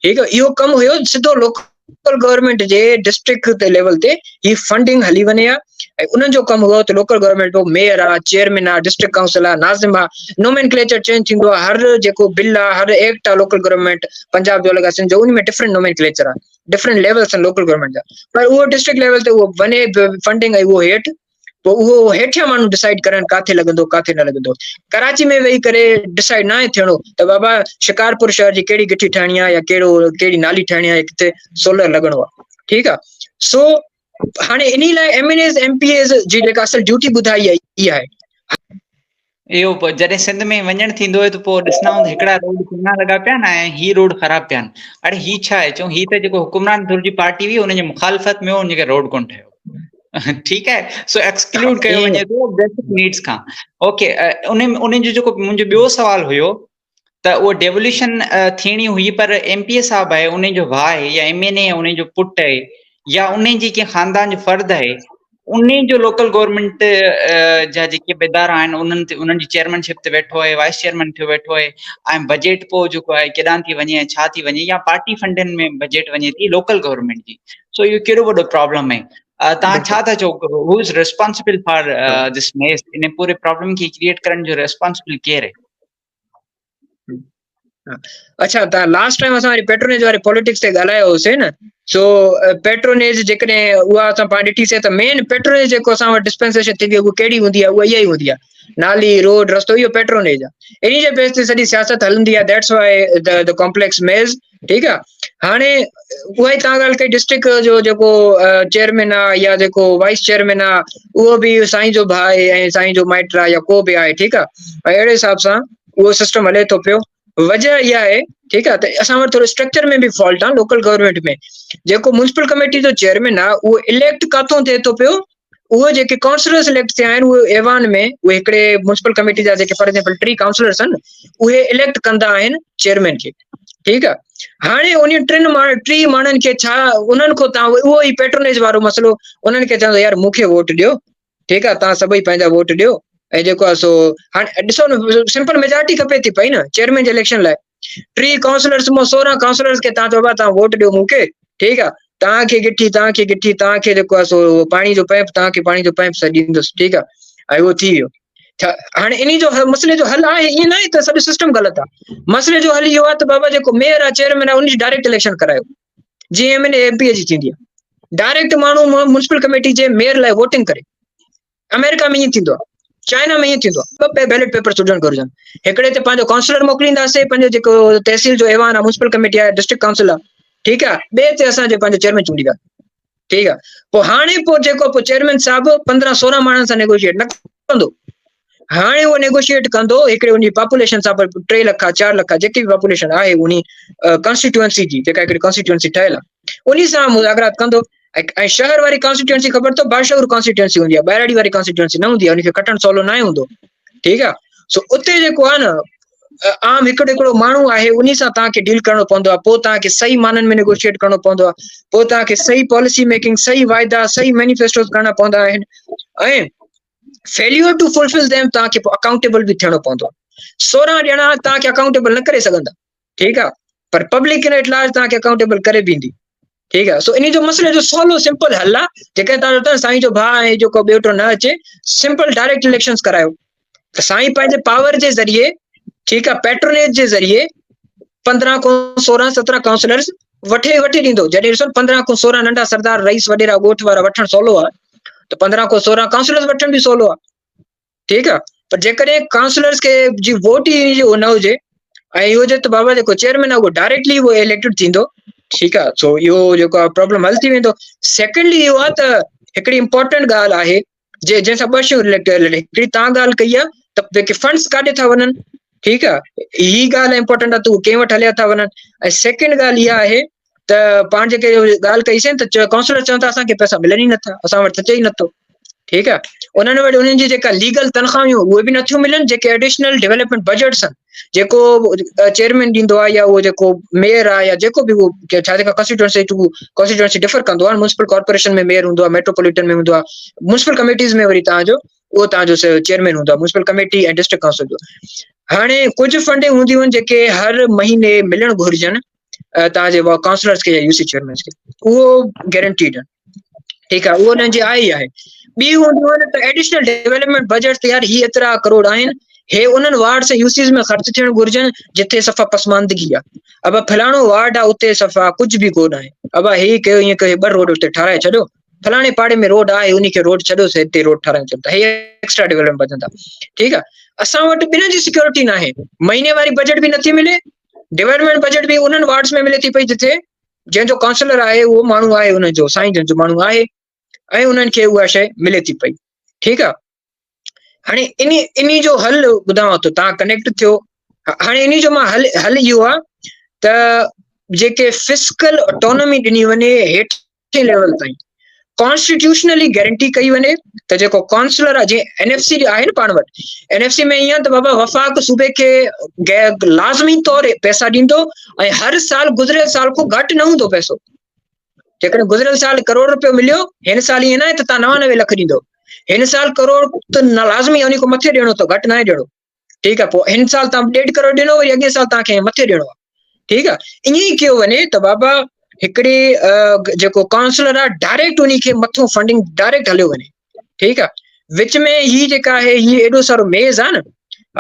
[SPEAKER 2] ٺيڪ اهو ڪم هيو سڌو لوڪل گورنمينٽ جي ڊسٽرڪٽ تي ليول تي هي فنڊنگ هلي وڃي ها ۽ انهن جو ڪم هو ته لوڪل گورنمينٽ جو ميئر آ چيئرمين آ ڊسٽرڪٽ ڪائونسل آ ناظم آ نومين ڪليچر چينج ٿيندو آ هر جيڪو بل آ هر ايڪٽ آ لوڪل گورنمينٽ پنجاب جو الڳ آ سنڌ جو ان ۾ ڊفرنٽ نومين ڪليچر آ ڊفرنٽ ليولس آهن لوڪل گورنمينٽ جا پر اهو ڊسٽرڪٽ ليول تي اهو وڃي فنڊنگ ۽ اهو هيٺ پوء اهو هيٺيان ماڻهو ڊسائيڊ ڪرن ڪاٿي لڳندو ڪاٿي نه لڳندو ڪراچي ۾ ويهي ڪري ڊسائيڊ ناهي ٿيڻو ته بابا شڪارپور شهر جي ڪهڙي گٺي ٺاهڻي آهي يا ڪهڙو ڪهڙي نالي ٺاهڻي آهي ڪٿي سولر لڳڻو آهي ٺيڪ آهي سو هاڻي انهي لاء M N As M P As جي جيڪا اصل ڊيوٽي ٻڌائي آهي اها آهي
[SPEAKER 1] اهو جڏهن سنڌ ۾ وڃڻ ٿيندو آهي ته پوء ڏسندا آهيون ته هڪڙا روڊ چڱا لڳا پيا آهن ۽ هي روڊ خراب پيا آهن اڙي هي ڇا آهي چون هي ته جيڪو حڪمران ڌر جي پارٽي هئي ان جي مخالفت ۾ هو ان کي روڊ ڪونه ٺهيو ٺيڪ آهي سو ايڪسڪلوڊ ڪيو وڃي ٿو بيسڪ نيڊز کان اوڪي ان ان جو جيڪو منهنجو ٻيو سوال هيو ته اهو ڊيولوشن ٿيڻي هئي پر ايم پي اي صاحب آهي ان جو ڀاء آهي يا ايم اين اي ان جو پٽ آهي يا ان جي ڪنهن خاندان جو فرد آهي ان جو لوڪل گورنمينٽ جا جيڪي به ادارا آهن انهن تي انهن جي چيئرمين شپ تي ويٺو آهي وائس چيئرمين ٿيو ويٺو آهي ۽ بجيٽ پوء جيڪو آهي ڪيڏانهن ٿي وڃي ۽ ڇا ٿي وڃي يا پارٽي فنڊن ۾ بجيٽ وڃي ٿي لوڪل گورنمينٽ جي سو اهو ڪيڏو وڏو پرابلم آهي تان ڇا ٿا چئو هو از ريسپانسبل فار this ميس ان پوري پرابلم کي ڪريئيٽ ڪرڻ جو ريسپانسبل ڪير آهي
[SPEAKER 2] اڇا ته لاسٽ ٽائيم اسان وري پيٽرونيج واري پوليٽڪس تي ڳالهايو هوسي نه سو پيٽرونيج جيڪڏهن اها اسان پاڻ ڏٺي سي ته مين پيٽرونيج جيڪو اسان وٽ ڊسپينسيشن ٿيندي آهي اها ڪهڙي هوندي آهي اها اها ئي هوندي آهي نالي روڊ رستو اهو پيٽرونيج آهي انهي جي بيس تي سڄي سياست هلندي آهي that's why the complex maze ٺيڪ آ هاڻي اها ئي تان ڳالهه ڪئي ڊسٽرڪٽ جو جيڪو چيئرمين آ يا جيڪو وائس چيئرمين آ اهو به سائين جو ڀاء آهي ۽ سائين جو مائٽ آ يا ڪو به آهي ٺيڪ آ ۽ اهڙي حساب سان اهو سسٽم هلي ٿو پيو وجه اها آهي ٺيڪ آ ته اسان وٽ ٿورو اسٽرڪچر ۾ به فالٽ آ لوڪل گورنمينٽ ۾ جيڪو ميونسپل ڪميٽي جو چيئرمين آ اهو اليڪٽ ڪاٿو ٿئي ٿو پيو اهي جيڪي ڪائونسلر سليڪٽ ٿيا آهن اهي ايوان ۾ اهي هڪڙي ميونسپل ڪميٽي جا جيڪي فار ايگزامپل ٽي ڪائونسلرس آهن اهي اليڪٽ ڪندا آهن چيئرمين کي ٺيڪ آهي هاڻي ان ٽن ٽي ماڻهن کي ڇا انهن کان تان اهو ئي پيٽرونيج وارو مسئلو انهن کي چوندو يار مون کي ووٽ ڏيو ٺيڪ آهي تان سڀئي پنهنجا ووٽ ڏيو ۽ جيڪو آهي سو هاڻي ڏسو نه سمپل ميجارٽي کپي ٿي پئي نه چيئرمين جي اليڪشن لاء ٽي ڪائونسلرس مان 16 ڪائونسلرس کي تان چئو تان ووٽ ڏيو مون کي ٺيڪ آ تان کي گٺي تان کي گٺي تان کي جيڪو آ سو پاڻي جو پائپ تان کي پاڻي جو پائپ سڏيندس ٺيڪ آ ۽ اهو ٿي ويو هاڻي انهي جو مسئلي جو حل آهي ائين نه آهي ته سڄو سسٽم غلط آ مسئلي جو حل اهو آ ته بابا جيڪو ميئر آ چيئرمين آ ان جي ڊائريڪٽ اليڪشن ڪرايو جيئن ايم اين اي ايم پي اي جي ٿيندي آ ڊائريڪٽ ماڻهو ميونسپل ڪميٽي جي ميئر لاء ووٽنگ ڪري آمريڪا ۾ ائين ٿيندو آهي چائنا ۾ ائين ٿيندو آهي ٻه بيلٽ پيپرس هجڻ گهرجن هڪڙي تي پنهنجو ڪائونسلر موڪلينداسين پنهنجو جيڪو تحصيل جو ايوان آهي ميونسپل ڪميٽي آهي ڊسٽرڪٽ ڪائونسل آهي ٺيڪ آهي ٻئي تي اسان جو پنهنجو چيئرمين چونڊيندا ٺيڪ آهي پوء هاڻي پوء جيڪو پوء چيئرمين صاحب 15 16 ماڻهن سان نيگوشيئيٽ نه ڪندو هاڻي اهو نيگوشيئيٽ ڪندو هڪڙي ان جي پاپوليشن سان 3 لک 4 لک جيڪي به پاپوليشن آهي انهي ڪانسٽيٽوئنسي جي جيڪا هڪڙي ڪانسٽيٽوئنسي ٺهيل آهي انهي سان مذاڪرات ڪندو ۽ شهر واري ڪانسٽيٽوئنسي خبر اٿو باشعور ڪانسٽيٽوئنسي هوندي آهي ٻهراڙي واري ڪانسٽيٽوئنسي نه هوندي آهي ان کي کٽڻ سولو ناهي هوندو ٺيڪ آهي سو اتي جيڪو آهي نه عام هڪڙو هڪڙو ماڻهو آهي انهي سان توهان کي ڊيل ڪرڻو پوندو آهي پوء توهان کي صحيح معنن ۾ نيگوشيئيٽ ڪرڻو پوندو آهي پوء توهان کي صحيح پاليسي ميڪنگ صحيح واعدا صحيح مينيفيسٽوز ڪرڻا پوندا آهن ۽ فيليور ٽو فلفل ديم توهان کي اڪائونٽيبل به ٿيڻو پوندو آهي 16 ڄڻا توهان کي اڪائونٽيبل نه ڪري سگهندا ٺيڪ آهي پر پبلڪ ان ايٽ لارج توهان کي اڪائونٽيبل ڪري به ايندي ٺيڪ آ سو انهي جو مسئلي جو سولو سمپل حل آ جيڪڏهن توهان چئو ٿا سائين جو ڀاء ۽ جيڪو ٻيو ٽيون نه اچي سمپل ڊائريڪٽ اليڪشنز ڪرايو ته سائين پنهنجي پاور جي ذريعي ٺيڪ آ پيٽرونيج جي ذريعي 15 کان 16 17 ڪائونسلرز وٺي وٺي ڏيندو جڏهن ڏسو 15 کان 16 ننڍا سردار رئيس وڏيرا ڳوٺ وارا وٺڻ سولو آ ته 15 کان 16 ڪائونسلرز وٺڻ به سولو آ ٺيڪ آ پر جيڪڏهن ڪائونسلرز کي جي ووٽ ئي اهو نه هجي ۽ اهو هجي ته بابا جيڪو چيئرمين آ اهو ڊائريڪٽلي اهو اليڪٽيڊ ٿيندو ٺيڪ آ سو اهو جيڪو آ پرابلم حل ٿي ويندو سيڪنڊلي اهو آ ته هڪڙي امپورٽنٽ ڳالهه آهي جي جنهن سان ٻه شيون رليٽيڊ هڪڙي تان ڳالهه ڪئي آ ته جيڪي فنڊس ڪاڏي ٿا وڃن ٺيڪ آ هي ڳالهه امپورٽنٽ آ ته اهي ڪنهن وٽ هليا ٿا وڃن ۽ سيڪنڊ ڳالهه اها آهي ته پاڻ جيڪي ڳالهه ڪئي سين ته ڪائونسلر چون ٿا اسان کي پئسا ملن ئي نٿا اسان وٽ اچي ئي نٿو ٺيڪ آ انهن وٽ انهن جي جيڪا ليگل تنخواهيون اهي به نٿيون ملن جيڪي ايڊيشنل ڊيولپمينٽ بجيٽس آهن جيڪو چيئرمين ڏيندو آ يا اهو جيڪو ميئر آ يا جيڪو به اهو ڇا جيڪا ڪانسٽيٽوئنسي ٽو ڪانسٽيٽوئنسي ڊفر ڪندو آ ميونسپل ڪارپوريشن ۾ ميئر هوندو آ ميٽروپوليٽن ۾ هوندو آ ميونسپل ڪميٽيز ۾ وري تان جو اهو تان جو چيئرمين هوندو آ ميونسپل ڪميٽي ۽ ڊسٽرڪٽ ڪائونسل جو هاڻي ڪجهه فنڊنگ هونديون آهن جيڪي هر مهيني ملڻ گهرجن تان جي ڪائونسلرز کي يا يو سي چيئرمين کي اهو گيرنٽيڊ آ ٺيڪ آهي اهو انهن جي آهي ئي آهي ٻي هونديون آهن ته ايڊيشنل ڊيولپمينٽ بجيٽ يار هي ايترا ڪروڙ آهن هي انهن وارڊس ۽ يوسيز ۾ خرچ ٿيڻ گهرجن جتي صفا پسماندگي آهي ابا فلاڻو وارڊ آهي اتي صفا ڪجهه به ڪونه آهي ابا هي ڪيو ائين ڪيو ٻه روڊ اتي ٺاراهي ڇڏيو فلاڻي پاڙي ۾ روڊ آهي ان کي روڊ ڇڏيو سي هتي روڊ ٺاراهيون ڇڏ هي ايڪسٽرا ڊيولپمينٽ بچن ٿا ٺيڪ آهي اسان وٽ ٻنهن جي سيڪيورٽي ناهي مهيني واري بجيٽ به نٿي ملي ڊيولپمينٽ بجيٽ به انهن وارڊس ۾ ملي ٿي پئي جتي جنهن جو ڪائونسلر آهي اهو ماڻهو آهي ان جو سائين جن جو ماڻهو آهي ۽ انهن کي اها شيء ملي ٿي پئي ٺيڪ آهي هاڻي اني اني جو حل ٻڌايان ٿو تان ڪنيڪٽ ٿيو هاڻي اني جو مان حل حل اهو آهي ته جيڪي فسڪل اٽونومي ڏني وڃي هيٺ چوٿين ليول تائين ڪانسٽيٽيوشنلي گارنٽي ڪئي وڃي ته جيڪو ڪائونسلر آهي جيئن اين ايف سي آهي نه پاڻ وٽ اين ايف سي ۾ ائين ته بابا وفاق صوبي کي لازمي طور پئسا ڏيندو ۽ هر سال گذريل سال کان گهٽ نه هوندو پئسو جيڪڏهن گذريل سال ڪروڙ روپيو مليو هن سال ائين نه آهي ته تان 99 لک ڏيندو هن سال ڪروڙ ته لازمي ان کان مٿي ڏيڻو اٿو گهٽ ناهي ڏيڻو ٺيڪ آ پوء هن سال تان ڏيڍ ڪروڙ ڏنو وري اڳئين سال تان کي مٿي ڏيڻو آ ٺيڪ آ ائين ئي ڪيو وڃي ته بابا هڪڙي جيڪو ڪائونسلر آ ڊائريڪٽ انهي کي مٿو فنڊنگ ڊائريڪٽ هليو وڃي ٺيڪ آ وچ ۾ هي جيڪا آهي هي ايڏو سارو ميز آ نه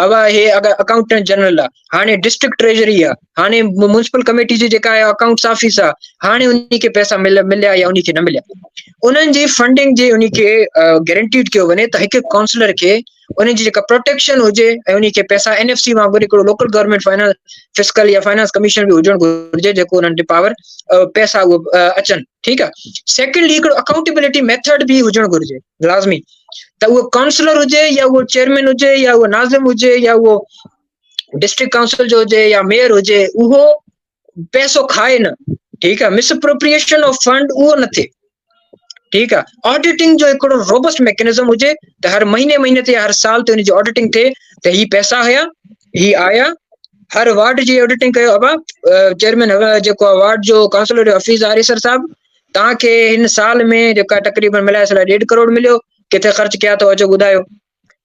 [SPEAKER 2] ابا هي اگر اڪائونٽنٽ جنرل آ هاڻي ڊسٽرڪٽ ٽريجري آ هاڻي ميونسپل ڪميٽي جي جيڪا آهي اڪائونٽس آفيس آ هاڻي انهي کي پئسا مل مليا يا انهي کي نه مليا انهن جي فنڊنگ جي انهي کي گارنٽيڊ ڪيو وڃي ته هڪ هڪ ڪائونسلر کي انهن جي جيڪا پروٽيڪشن هجي ۽ انهي کي پئسا اين ايف سي وانگر هڪڙو لوڪل گورنمينٽ فائنانس فسڪل يا فائنانس ڪميشن به هجڻ گهرجي جيڪو انهن تي پاور پئسا اهو اچن ٺيڪ آ سيڪنڊلي هڪڙو اڪائونٽيبلٽي ميٿڊ به هجڻ گهرجي لازمي ته اهو ڪائونسلر هجي يا اهو چيئرمين هجي يا اهو ناظم هجي يا اهو ڊسٽرڪٽ ڪائونسل جو هجي يا ميئر هجي اهو پئسو کائي نه ٺيڪ آ مس اپروپريشن آف فنڊ اهو نه ٿئي ٺيڪ آ آڊيٽنگ جو هڪڙو روبسٽ ميڪنزم هجي ته هر مهيني مهيني تي هر سال تي ان جي آڊيٽنگ ٿئي ته هي پئسا هيا هي آيا هر وارڊ جي آڊيٽنگ ڪيو ابا چيئرمين جيڪو آ وارڊ جو ڪائونسلر حفيظ آريسر صاحب توهان کي هن سال ۾ جيڪا تقريبن ملائي سلائي ڏيڍ ڪروڙ مليو ڪٿي خرچ ڪيا اٿو اچو ٻڌايو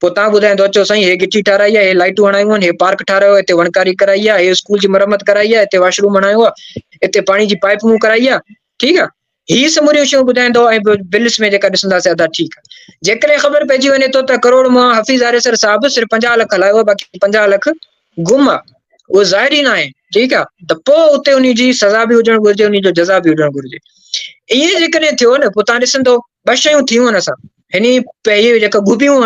[SPEAKER 2] پوء تان ٻڌائيندو اچو سائين هي گچي ٺاراهي آهي هي لائٽون هڻايون آهن هي پارڪ ٺارايو آهي هتي وڻڪاري ڪرائي آهي هي اسڪول جي مرمت ڪرائي آهي هتي واش روم هڻايو آهي هتي پاڻي جي پائپ مون ڪرائي آهي ٺيڪ آهي هي سموريون شيون ٻڌائيندو ۽ بلس ۾ جيڪا ڏسنداسين ادا ٺيڪ آهي جيڪڏهن خبر پئجي وڃي ٿو ته ڪروڙ مان حفيظ آريسر صاحب صرف 50 لک هلايو آهي باقي 50 لک گم آهي اهو ظاهر ئي ناهي ٺيڪ آهي ته پوء اتي انهي جي سزا به هجڻ گهرجي انهي جو جزا به هجڻ گهرجي ائين جيڪڏهن ٿيو نه پوء تان ڏسندو ٻه شيون ٿيون آهن اسان هني هي جيڪا گهبيون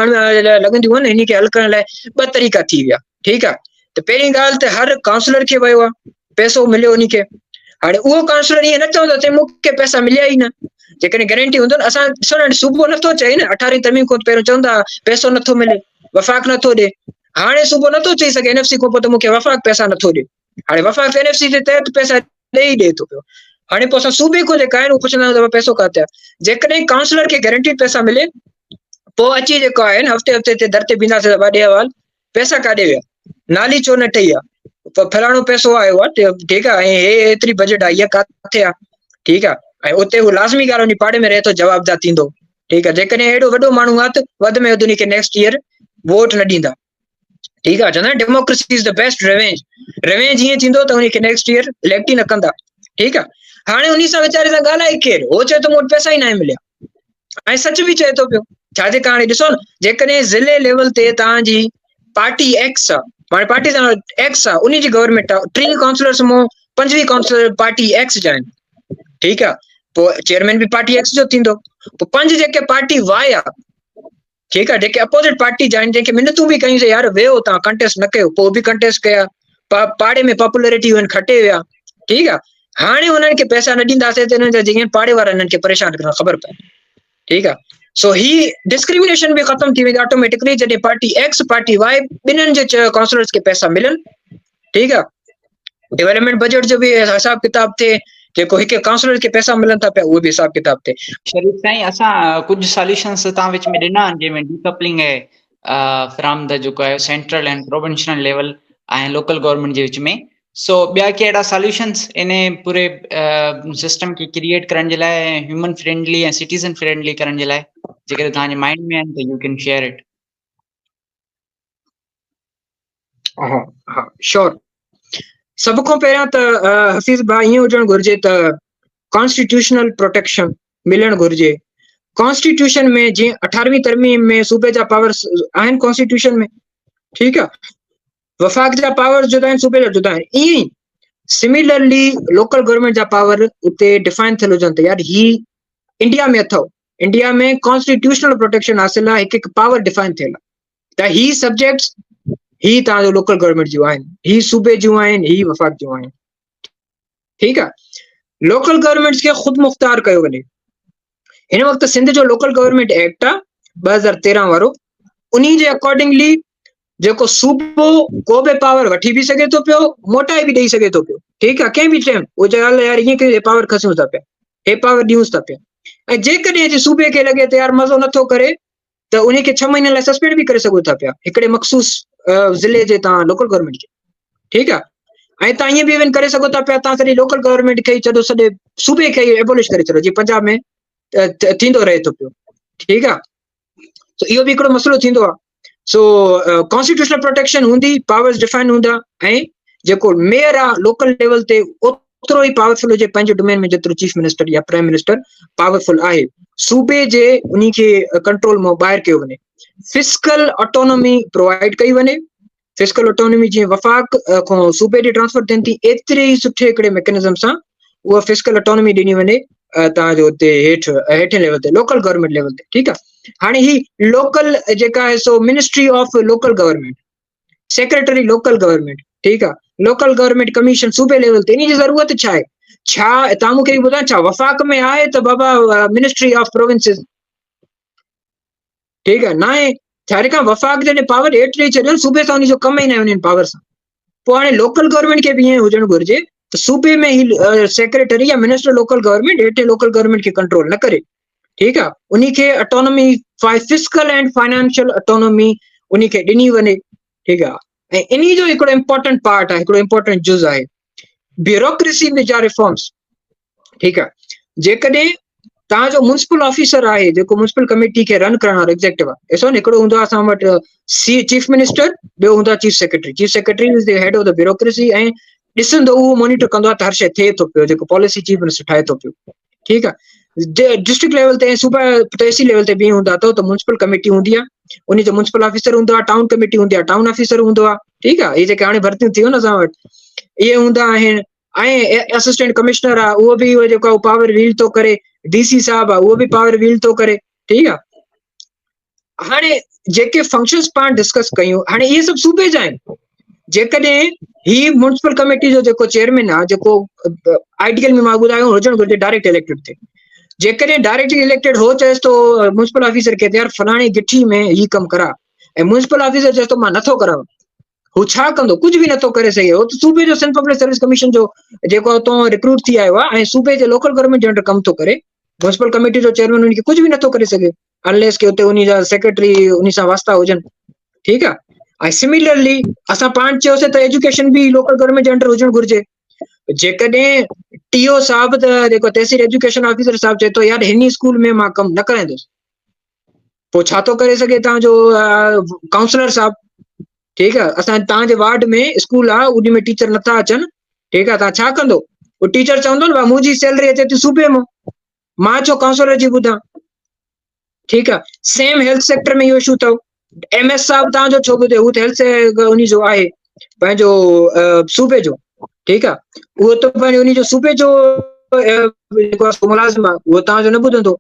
[SPEAKER 2] لڳنديون آهن هني کي حل ڪرڻ لاء ٻه طريقا ٿي ويا ٺيڪ آهي ته پهرين ڳالهه ته هر ڪائونسلر کي ويو آهي پئسو مليو انهي کي هاڻي اهو ڪائونسلر ائين نه چوندو ته مون کي پئسا مليا ئي نه جيڪڏهن گارنٽي هوندو نه اسان ڏسو نه صوبو نٿو چئي نه اٺارهين ترميم کان پهريون چوندا پئسو نٿو ملي وفاق نٿو ڏي هاڻي صوبو نٿو چئي سگهي اين ايف سي کان پوء ته مون کي وفاق پئسا نٿو ڏي هاڻي وفاق اين ايف سي جي تحت پئسا ڏئي ڏئي ٿو پيو هاڻي پوء اسان صوبي کان جيڪا آهن اهو پڇندا آهيون ته پئسو ڪاٿي آهي جيڪڏهن ڪائونسلر کي گارنٽي پئسا ملي پوء اچي جيڪو آهي نه هفتي هفتي تي در تي بينداسين ته ڏي حوال پئسا ڪاڏي ويا نالي ڇو نه ٺهي آهي فلاڻو پئسو آيو آهي ٺيڪ آهي ۽ هي ايتري بجيٽ آئي آهي ڪاٿي آهي ٺيڪ آهي ۽ اتي هو لازمي ڳالهه وڃي پاڙي ۾ رهي ٿو جوابده ٿيندو ٺيڪ آهي جيڪڏهن اهڙو وڏو ماڻهو آهي ته وڌ ۾ وڌ ان کي نيڪسٽ ايئر ووٽ نه ڏيندا ٺيڪ آ چوندا آهن democracy is the best revenge revenge ائين ٿيندو ته ان کي نيڪسٽ ايئر اليڪٽ ئي نه ڪندا ٺيڪ آ هاڻي ان سان ويچاري سان ڳالهائي ڪير هو چئي ٿو مون وٽ پئسا ئي ناهي مليا ۽ سچ به چئي ٿو پيو ڇا جي ڪارڻ ڏسو نه جيڪڏهن ضلعي ليول تي توهان جي پارٽي ايڪس آ معني پارٽي سان ايڪس آ ان جي گورنمينٽ آ 30 ڪائونسلرس مون 25 ڪائونسلر پارٽي ايڪس جا آهن ٺيڪ آ پوء چيئرمين به پارٽي ايڪس جو ٿيندو پوء پنج جيڪي پارٽي وائي آ ٺيڪ آ جيڪي اپوزٽ پارٽي جا آهن جنهن کي منتون به ڪيون سي يار ويهو تان ڪنٽيسٽ نه ڪيو پوء به ڪنٽيسٽ ڪيا پاڙي ۾ پاپولرٽي هن کٽي ويا ٺيڪ آ هاڻي انهن کي پئسا نه ڏينداسين ته انهن جا جيئن پاڙي وارا انهن کي پريشان ڪندا خبر پئي ٺيڪ آ سو هي ڊسڪرمنيشن به ختم ٿي ويندي آٽوميٽڪلي جڏهن پارٽي ايڪس پارٽي وائي ٻنهن جي ڪائونسلرز کي پئسا ملن ٺيڪ آ ڊيولپمينٽ بجيٽ جو به حساب ڪتاب ٿئي جيڪو هڪ ڪائونسلر کي پئسا ملن ٿا پيا اهو به حساب ڪتاب ٿئي.
[SPEAKER 1] شريف سائين اسان ڪجهه ساليوشنس تان وچ ۾ ڏنا آهن جنهن ۾ ڊيڪپلنگ آهي فرام the جيڪو آهي central and provincial level ۽ local government جي وچ ۾ سو ٻيا ڪي اهڙا ساليوشنس ان پوري سسٽم کي ڪريئيٽ ڪرڻ جي لاء ۽ هيومن فرينڊلي ۽ سٽيزن فرينڊلي ڪرڻ جي لاء جيڪڏهن توهان جي مائنڊ ۾ آهن ته يو ڪين شيئر it.
[SPEAKER 2] ها ها شور سڀ کان پهريان ته حفيظ ڀاء ائين هجڻ گهرجي ته ڪانسٽيٽيوشنل پروٽيڪشن ملڻ گهرجي ڪانسٽيٽيوشن ۾ جيئن اٺاروين ترميم ۾ صوبي جا پاورس آهن ڪانسٽيٽيوشن ۾ ٺيڪ آ وفاق جا پاور جدا آهن صوبي جا جدا آهن ائين ئي سميلرلي لوڪل گورنمينٽ جا پاور اتي ڊفائن ٿيل هجن ته يار هي انڊيا ۾ اٿو انڊيا ۾ ڪانسٽيٽيوشنل پروٽيڪشن حاصل آهي هڪ هڪ پاور ڊفائن ٿيل آهي ته هي سبجيڪٽس هي توهان جو لوڪل گورنمينٽ جون آهن هي صوبي جون آهن هي وفاق جون آهن ٺيڪ آهي لوڪل گورنمينٽس کي خود مختار ڪيو وڃي هن وقت سنڌ جو لوڪل گورنمينٽ ايڪٽ آهي 2013 وارو انهي جي اڪارڊنگلي جيڪو صوبو ڪو به پاور وٺي به سگهي ٿو پيو موٽائي به ڏئي سگهي ٿو پيو ٺيڪ آهي ڪنهن به ٽائيم اهو چئي هل يار ائين ڪيون پاور کسيون ٿا پيا هي پاور ڏيونس ٿا پيا ۽ جيڪڏهن جي صوبي کي لڳي ته يار مزو نٿو ڪري ته انهي کي ڇهه مهينن لاء سسپينڊ به ڪري سگهو ٿا پيا هڪڙي مخصوص ضلعي جي تان لوڪل گورنمينٽ کي ٺيڪ آ ۽ تان ائين به ايون ڪري سگهو ٿا پيا تان سڄي لوڪل گورنمينٽ کي ڇڏو سڄي صوبي کي ايبولش ڪري ڇڏو جي پنجاب ۾ ٿيندو رهي ٿو پيو ٺيڪ آ سو اهو به هڪڙو مسئلو ٿيندو آ سو ڪانسٽيٽيوشنل پروٽيڪشن هوندي پاورز ڊيفائن هوندا ۽ جيڪو ميئر آ لوڪل ليول تي اوترو ئي پاورفل هجي پنهنجي ڊومين ۾ جيترو چيف منسٽر يا پرائم منسٽر پاورفل آهي صوبي جي انهي کي ڪنٽرول مان ٻاهر ڪيو وڃي فسڪل آٽونومي پرووائڊ ڪئي وڃي فسڪل آٽونومي جيئن وفاق کان صوبي ڏي ٽرانسفر ٿين ٿي ايتري ئي سٺي هڪڙي ميڪنزم سان اها فسڪل آٽونومي ڏني وڃي تان جو اتي هيٺ هيٺين ليول تي لوڪل گورنمينٽ ليول تي ٺيڪ آهي هاڻي هي لوڪل جيڪا آهي سو ministry of local government secretary local government ٺيڪ آهي لوڪل گورنمينٽ ڪميشن صوبي ليول تي ان جي ضرورت ڇا آهي ڇا تان مون کي ٻڌايو ڇا وفاق ۾ آهي ته بابا منسٽري آف پروونسز ٺيڪ آهي ناهي ڇا کان وفاق جڏهن پاور هيٺ ڏئي ڇڏيو صوبي سان ان جو ڪم ئي ناهي انهن پاور سان پوء هاڻي لوڪل گورنمينٽ کي به ائين هجڻ گهرجي ته صوبي ۾ هي سيڪريٽري يا منسٽر لوڪل گورنمينٽ هيٺ لوڪل گورنمينٽ کي ڪنٽرول نه ڪري. ٺيڪ آ انهي کي اٽانومي فسڪل اينڊ فائنانشل اٽانومي انهي کي ڏني وڃي ٺيڪ آ ۽ انهي جو هڪڙو امپورٽنٽ پارٽ آهي هڪڙو امپورٽنٽ جز آهي بيوروڪريسي ۾ جا ريفارمز ٺيڪ آ جيڪڏهن تان جو ميونسپل آفيسر آهي جيڪو ميونسپل ڪميٽي کي رن ڪرڻ وارو ايگزيڪٽو آهي ڏسو نه هڪڙو هوندو آهي اسان وٽ سي چيف منسٽر ٻيو هوندو آهي chief secretary chief secretary is the head of the bureaucracy ۽ ڏسندو اهو مانيٽر ڪندو آهي ته هر شيء ٿئي ٿو پيو جيڪو پاليسي چيف منسٽر ٺاهي ٿو پيو ٺيڪ آهي ڊسٽرڪٽ ليول تي صوبا تحصيل ليول تي به هوندا اٿو ته ميونسپل ڪميٽي هوندي آهي ان جو ميونسپل آفيسر هوندو آهي ٽائون ڪميٽي هوندي آهي ٽائون آفيسر هوندو آهي ٺيڪ آهي هي جيڪي هاڻي ڀرتيون ٿيون اسان وٽ اهي هوندا آهن ۽ اسسٽنٽ ڪمشنر آهي اهو به اهو جيڪو پاور ويل ٿو ڪري ڊي سي صاحب آهي اهو به پاور ويل ٿو ڪري ٺيڪ آهي هاڻي جيڪي فنڪشنز پاڻ ڊسڪس ڪيون هاڻي اهي سڀ صوبي جا آهن جيڪڏهن هي ميونسپل ڪميٽي جو جيڪو چيئرمين آهي جيڪو آئيڊيل ۾ مان ٻڌايو هجڻ گهرجي ڊائريڪٽ اليڪٽيڊ ٿئي جيڪڏهن ڊائريڪٽلي اليڪٽيڊ هو چيس ٿو ميونسپل آفيسر کي ته يار فلاڻي گٺي ۾ هي ڪم ڪرا ۽ ميونسپل آفيسر چيس ٿو مان نٿو ڪراوان هو ڇا ڪندو ڪجهه به نٿو ڪري سگهي هو ته صوبي جو سنڌ پبلڪ سروس ڪميشن جو جيڪو اتو ريڪروٽ ٿي آيو آهي ۽ صوبي جي لوڪل گورنمينٽ جي انڊر ڪم ٿو ڪري ميونسپل ڪميٽي جو چيئرمين ان کي ڪجهه به نٿو ڪري سگهي انليس ڪي اتي انهي جا سيڪريٽري انهي سان واسطا هجن ٺيڪ آ ۽ سميلرلي اسان پاڻ چيوسي ته ايجوڪيشن به لوڪل گورنمينٽ جي انڊر هجڻ گهرجي جيڪڏهن ٽي او صاحب ته جيڪو تحصيل ايجوڪيشن آفيسر صاحب چئي ٿو يار هن اسڪول ۾ مان ڪم نه ڪرائيندس پوء ڇا ٿو ڪري سگهي تان جو ڪائونسلر صاحب ٺيڪ آ اسان تان جي وارڊ ۾ اسڪول آ ان ۾ ٽيچر نٿا اچن ٺيڪ آ تان ڇا ڪندو او ٽيچر چوندو نه منهنجي سيلري اچي ٿي صوبي مان مان ڇو ڪائونسلر جي ٻڌان ٺيڪ آ سيم هيلٿ سيڪٽر ۾ اهو اشو اٿو ايم ايس صاحب تان جو ڇو ٻڌي هو ته هيلٿ اني جو آهي پنهنجو صوبي جو ٺيڪ آ اهو ته پنهنجو اني جو صوبي جو جيڪو ملازم آ اهو تان جو نه ٻڌندو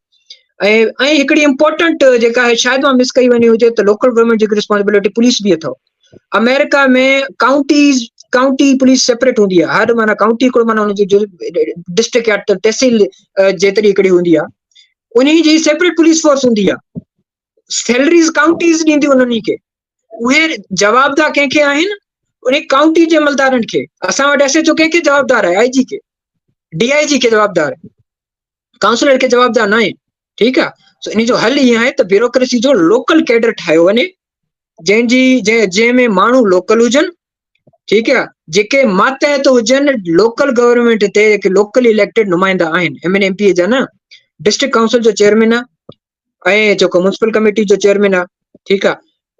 [SPEAKER 2] ۽ ۽ هڪڙي امپورٽنٽ جيڪا آهي شايد مان مس ڪئي وڃي هجي ته لوڪل گورنمينٽ جي ريسپانسبلٽي پوليس به اٿو آمريڪا ۾ ڪائونٽيز ڪائونٽي پوليس سيپريٽ هوندي آهي هر معنيٰ ڪائونٽي هڪڙو معنيٰ ان جي ڊسٽرڪٽ يا تحصيل جيتري هڪڙي هوندي آهي انهي جي سيپريٽ پوليس فورس هوندي آهي سيلريز ڪائونٽيز ڏينديون انهن کي اهي جوابده ڪنهن کي آهن ان ڪائونٽي جي عملدارن کي اسان وٽ ايس ايچ او ڪنهن کي جوابدار آهي آء جي کي ڊي I جي کي جوابدار آهي ڪائونسلر کي جوابدار نه آهي ٺيڪ آهي سو ان جو حل ائين آهي ته بيوروڪريسي جو لوڪل ڪيڊر ٺاهيو وڃي جنهن جي جنهن ۾ ماڻهو لوڪل هجن ٺيڪ آ جيڪي ماتحت هجن لوڪل گورنمينٽ تي جيڪي لوڪل اليڪٽيڊ نمائندا آهن ايم اين ايم پي جا نه ڊسٽرڪٽ ڪائونسل جو چيئرمين آ ۽ جيڪو ميونسپل ڪميٽي جو چيئرمين آ ٺيڪ آ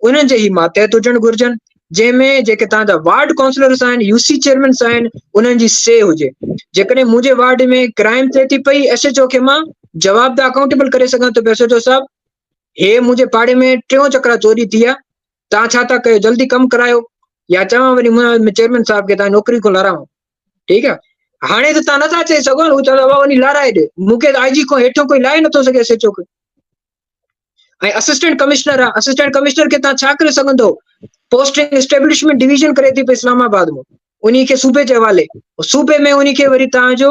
[SPEAKER 2] انهن جي هي ماتحت هجڻ گهرجن جنهن ۾ جيڪي تان جا وارڊ ڪائونسلرس آهن يو سي چيئرمينس آهن انهن جي سي هجي جيڪڏهن منهنجي وارڊ ۾ ڪرائم ٿئي ٿي پئي ايس ايچ او کي مان جوابده اڪائونٽيبل ڪري سگهان ٿو ايس ايچ او صاحب هي منهنجي پاڙي ۾ ٽيون چڪرا چوري ٿي آ تان ڇا ٿا ڪيو جلدي ڪم ڪرايو يا چوان وري مون چيئرمين صاحب کي تان نوڪري کان لارايو ٺيڪ آ هاڻي ته تان نٿا چئي سگهو هو چوندو بابا وڃي لارائي ڏي مون کي آء جي کان هيٺو ڪوئي لاهي نٿو سگهي ايس ايچ او کي ۽ اسسٽنٽ ڪمشنر آ اسسٽنٽ ڪمشنر کي تان ڇا ڪري سگهندو پوسٽنگ اسٽيبلشمينٽ ڊويزن ڪري ٿي پئي اسلام آباد ۾ انهي کي صوبي جي حوالي صوبي ۾ انهي کي وري تان جو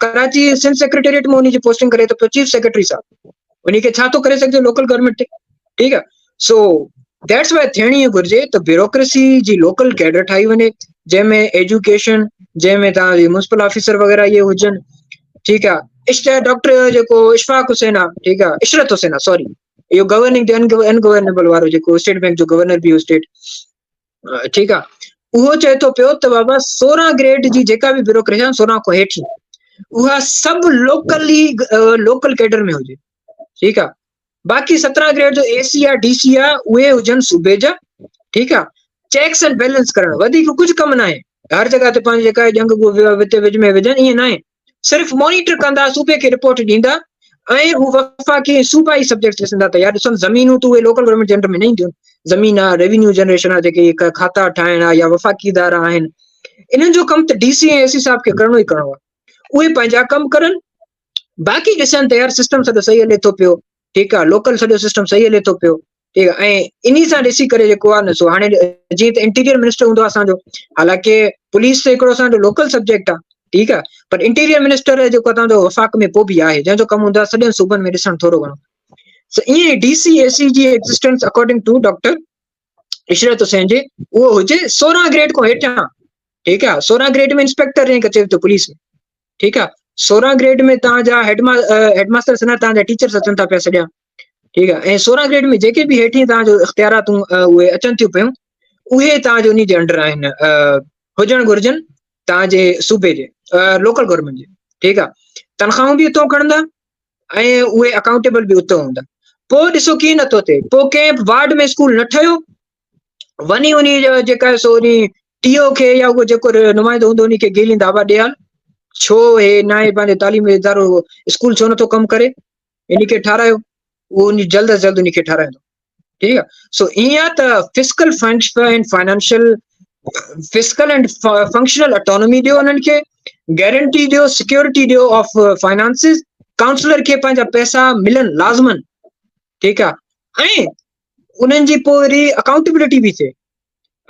[SPEAKER 2] ڪراچي سنڌ سيڪريٽريٽ ۾ انهي جي پوسٽنگ ڪري ٿو پيو چيف سيڪريٽري صاحب انهي کي ڇا ٿو ڪري سگهجي لوڪل گورنمينٽ تي ٺيڪ آ سو that's why ٿيڻ ائين گهرجي ته بيوروڪريسي جي لوڪل ڪيڊر ٺاهي وڃي جنهن ۾ ايجوڪيشن جنهن ۾ تان جي ميونسپل آفيسر وغيره اهي هجن ٺيڪ آ اشتهار ڊاڪٽر جيڪو اشفاق حسين آ ٺيڪ آ عشرت حسين آ سوري اهو گورننگ ان گورنيبل وارو جيڪو اسٽيٽ بينڪ جو گورنر به هو اسٽيٽ ٺيڪ آ اهو چئي ٿو پيو ته بابا 16 گريڊ جي جيڪا به بيوروڪريسي آهي 16 کان هيٺ اها سڀ لوڪلي لوڪل ڪيڊر ۾ هجي ٺيڪ آ باقي 17 گريڊ جو اي سي آ ڊي سي آ اهي هجن صوبي جا ٺيڪ آ چيڪس اينڊ بيلنس ڪرڻ وڌيڪ ڪجهه ڪم ناهي هر جڳهه تي پنهنجي جيڪا جنگ وچ وچ ۾ وجهن ائين ناهي صرف مانيٽر ڪندا صوبي کي رپورٽ ڏيندا ۽ هو وفاقي ۽ صوبائي سبجيڪٽس ڏسندا ته يار ڏسو زمينون ته اهي لوڪل گورنمينٽ جي انڊر ۾ نه اينديون زمين آ ريونيو جنريشن آ جيڪي کاتا ٺاهڻ آ يا وفاقي ادارا آهن انهن جو ڪم ته ڊي سي ۽ اي سي صاحب کي ڪرڻو ئي ڪرڻو آ اهي پنهنجا ڪم ڪرن باقي ڏسن ته يار سسٽم سڄو صحيح هلي ٿو پيو ٺيڪ آ لوڪل سڄو سسٽم صحيح هلي ٿو پيو ٺيڪ آ ۽ انهي سان ڏسي ڪري جيڪو آ نه سو هاڻي جيئن ته انٽيريئر منسٽر هوندو آ اسان جو حالانڪه پوليس ته هڪڙو اسان جو لوڪل سبجيڪٽ آ ٺيڪ آ پر انٽيريئر منسٽر جيڪو اسان جو وفاق ۾ پوء به آهي جنهن جو ڪم هوندو آ سڄن صوبن ۾ ڏسڻ ٿورو گهڻو سو ائين ڊي سي اي سي جي existence according to doctor Ishrat Hussain جي اهو هجي 16 گريڊ کان هيٺان ٺيڪ آ 16 گريڊ ۾ انسپيڪٽر رينڪ اچي ٿو پوليس ۾ ٺيڪ آ. 16 گريڊ ۾ توهان جا هيڊ هيڊ ماسترس نه توهان جا ٽيچرس اچن ٿا پيا سڄا ٺيڪ آهي ۽ 16 گريڊ ۾ جيڪي به هيٺين توهان جو اختياراتون اهي اچن ٿيون پيون اهي توهان جو انهي جي انڊر آهن هجڻ گهرجن توهان جي صوبي جي لوڪل گورنمينٽ جي ٺيڪ آهي تنخواهون به اتو کڻندا ۽ اهي اڪائونٽيبل به اتو هوندا پوء ڏسو ڪيئن نٿو ٿئي پوء ڪنهن وارڊ ۾ اسڪول نه ٺهيو وڃي انهي جو جيڪا سو انهي ٽي او کي يا اهو جيڪو نمائندو هوندو انهي کي گيليندا ابا ڏي هل ڇو هي ناهي پنهنجو تعليمي ادارو اسڪول ڇو نٿو ڪم ڪري انهي کي ٺارايو اهو انهي جلد از جلد انهي کي ٺارايندو ٺيڪ آ سو ائين آ ته fiscal and financial fiscal and functional autonomy ڏيو انهن کي گارنٽي ڏيو سيڪيورٽي ڏيو آف فائنانسز ڪائونسلر کي پنهنجا پئسا ملن لازمن ٺيڪ آ ۽ انهن جي پوء وري اڪائونٽيبلٽي به ٿئي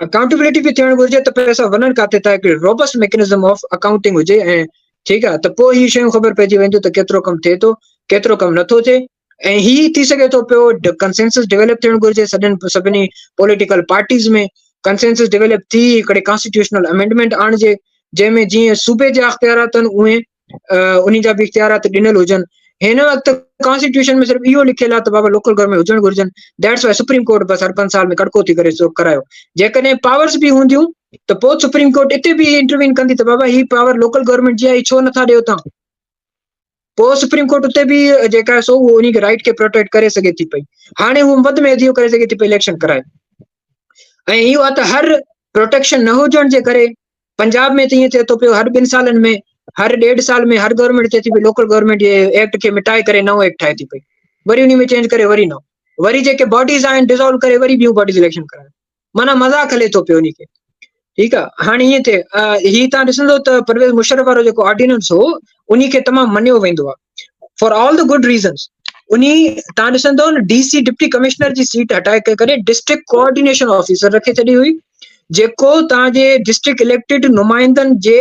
[SPEAKER 2] اڪائونٽيبلٽي به ٿيڻ گهرجي ته پئسا وڃن ڪاٿي ٿا هڪڙي روبسٽ ميڪنزم آف اڪائونٽنگ هجي ۽ ٺيڪ آ ته پوء هي شيون خبر پئجي وينديون ته ڪيترو ڪم ٿئي ٿو ڪيترو ڪم نٿو ٿئي ۽ هي ٿي سگهي ٿو پيو ڪنسينسس ڊيولپ ٿيڻ گهرجي سڄن سڀني پوليٽيڪل پارٽيز ۾ ڪنسينسس ڊيولپ ٿي هڪڙي ڪانسٽيٽيوشنل امينڊمينٽ آڻجي جنهن ۾ جيئن صوبي جا اختيارات آهن اهي انهي جا به اختيارات ڏنل هجن هن وقت ڪانسٽيٽيوشن ۾ صرف اهو لکيل آهي ته بابا لوڪل گورنمينٽ هجڻ گهرجن that's why supreme court بس هر پنج سال ۾ ڪڙڪو ٿي ڪري سو ڪرايو جيڪڏهن پاورز به هونديون ته پوء سپريم ڪورٽ اتي به انٽروين ڪندي ته بابا هي پاور لوڪل گورنمينٽ جي آهي ڇو نٿا ڏيو تان پوء سپريم ڪورٽ اتي به جيڪا آهي سو اهو انهي کي رائيٽ کي پروٽيڪٽ ڪري سگهي ٿي پئي هاڻي هو وڌ ۾ وڌ اهو ڪري سگهي ٿي پئي اليڪشن ڪرائي ۽ اهو آهي ته هر پروٽيڪشن نه هجڻ جي ڪري پنجاب ۾ ته ائين ٿئي ٿو پيو هر ٻن سالن ۾ هر ڏيڍ سال ۾ هر گورنمينٽ چئي ٿي پئي لوڪل گورنمينٽ جي ايڪٽ کي مٽائي ڪري نئون ايڪٽ ٺاهي ٿي پئي وري انهي ۾ چينج ڪري وري نئون وري جيڪي باڊيز آهن ڊزالو ڪري وري ٻيون باڊيز اليڪشن ڪرائي معنيٰ مذاق هلي ٿو پيو انهي کي ٺيڪ آ هاڻي ائين ٿئي هي تان ڏسندو ته پرويز مشرف وارو جيڪو آرڊيننس هو انهي کي تمام مڃيو ويندو آ for all the good reasons انهي تان ڏسندو نه ڊي سي ڊپٽي ڪمشنر جي سيٽ هٽائي ڪري ڊسٽرڪٽ ڪوآرڊينيشن آفيسر رکي ڇڏي هئي جيڪو تان جي ڊسٽرڪٽ اليڪٽيڊ نمائندن جي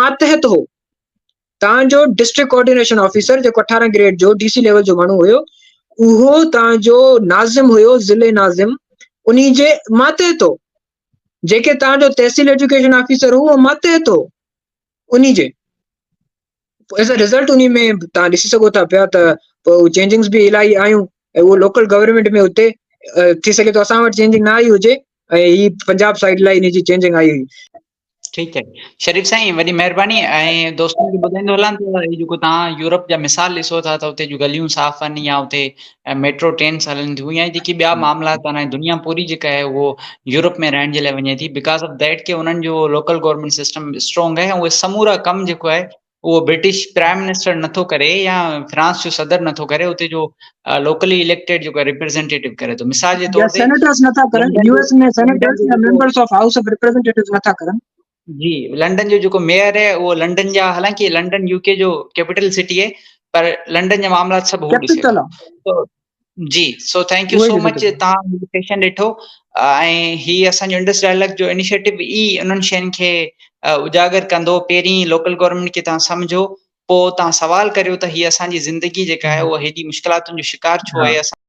[SPEAKER 2] ماتحت هو تان جو ڊسٽرڪٽ ڪوآرڊينيشن آفيسر جيڪو 18 گريڊ جو ڊي سي ليول جو ماڻهو هيو اهو تان جو ناظم هيو ضلعي ناظم انهي جي ماتحت هو جيڪي تان جو تحصيل ايجوڪيشن آفيسر هو اهو ماتحت هو انهي جي ايز ا رزلٽ انهي ۾ تان ڏسي سگهو ٿا پيا ته پوء چينجنگز به الاهي آيون ۽ اهو لوڪل گورنمينٽ ۾ اتي ٿي سگهي ٿو اسان وٽ چينجنگ نه آئي هجي ۽ هي پنجاب سائيڊ لاء انهي جي چينجنگ آئي هئي.
[SPEAKER 1] ٺيڪ آهي شريف سائين وڏي مهرباني ۽ دوستن کي ٻڌائيندو هلان ته هي جيڪو توهان يورپ جا مثال ڏسو ٿا ته اتي جون گليون صاف آهن يا اتي ميٽرو ٽرينس هلن ٿيون يا جيڪي ٻيا معاملات آهن ۽ دنيا پوري جيڪا آهي اهو يورپ ۾ رهڻ جي لاء وڃي ٿي because of that ڪي انهن جو لوڪل گورنمينٽ سسٽم اسٽرانگ آهي اهي سمورا ڪم جيڪو آهي اهو برٽش پرائم منسٽر نٿو ڪري يا فرانس جو صدر نٿو ڪري اتي جو لوڪلي اليڪٽيڊ جيڪو ريپريزنٽيٽو ڪري ٿو مثال جي طور
[SPEAKER 2] تي سينيٽرز نٿا ڪرن يو ايس ۾ سينيٽرز يا members of house of representatives نٿا ڪرن.
[SPEAKER 1] جي لنڊن جو جيڪو ميئر آهي اهو لنڊن جا حالانڪه لنڊن يو ڪي جو ڪيپيٽل سٽي آهي پر لنڊن جا معاملا سڀ هو ڏسي ٿو. جي so thank you so much تان سيشن ڏٺو ۽ هي اسان جو انڊس ڊائلاگ جو انيشيٽو ئي انهن شين کي اجاگر ڪندو پهرين لوڪل گورنمينٽ کي تان سمجهو پوء تان سوال ڪريو ته هي اسان جي زندگي جيڪا آهي اها هيڏي مشڪلاتن جو شڪار ڇو آهي اسان.